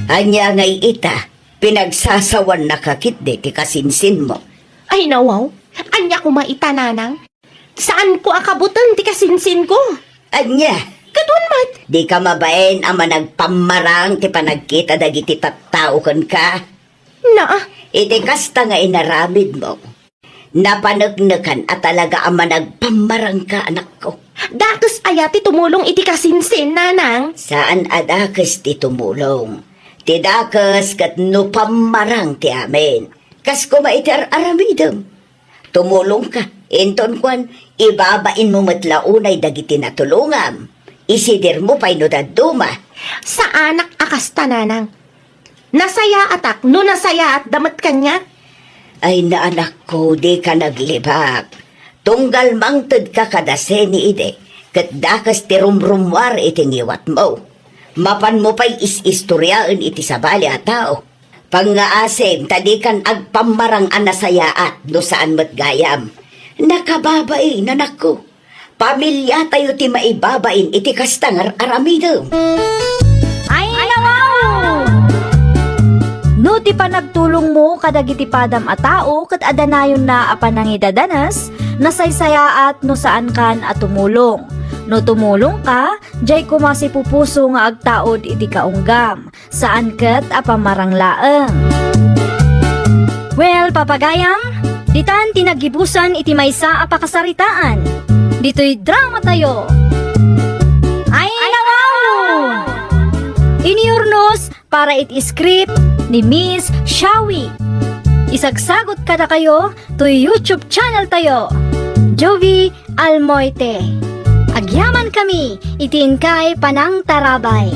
Ania ngay ita? Pinagsasawannaka ketdi ti kasinsinmo. Ay, nawaw. Ania koma ita, nanang? Saanko a kabuteng ti kasinsinko. Ania? Ket wen met. Dika mabain a managpammarang ti panagkita dagiti tattao kenka? Naa. Iti kasta nga inaramidmo, napaneknekan a talaga a managpammarangka, anakko. Dakes aya ti tumulong iti kasinsin, nanang? Saan a dakes ti tumulong. Ti dakes ket no pammarang ti amin. Kas koma iti ar-aramidem. Tumulongka, inton kuan, ibabainmo met la unay dagiti natulongam. Isidirmo pay no dadduma. Saanak a kasta, nanang. Nasayaatak no nasayaatda met kaniak. Ay, naanakko, dika naglibak. Tunggal mangtedka kada seni idi, ket dakes ti rumrummuar iti ngiwatmo. Mapanmo pay is-istoriaen iti sabali a tao. Pangngaasim ta dikan agpammarang a nasayaat no saan met gayam. Nakababain, anakko. Pamiliatayo ti maibabain iti kasta nga ar-aramidem. Ay, nawaw! No ti panagtulongmo kadagiti padam a tao ket adda nayonna a panangidadanes, nasaysayaat no saankan a tumulong. No tumulongka, diay koma sipupuso nga agtaud iti kaunggam. Saan ket a pammarang laeng. Well, papagayam, ditan ti naggibusan iti maysa a pakasaritaan. Ditoy drama tayo. Ay, nawaw! Iniurnos para iti script ni Miss Shawi. Isagsagot kadakayo toy YouTube channel tayo, Jovie Almoite. Agyaman kami iti inkay panangtarabay.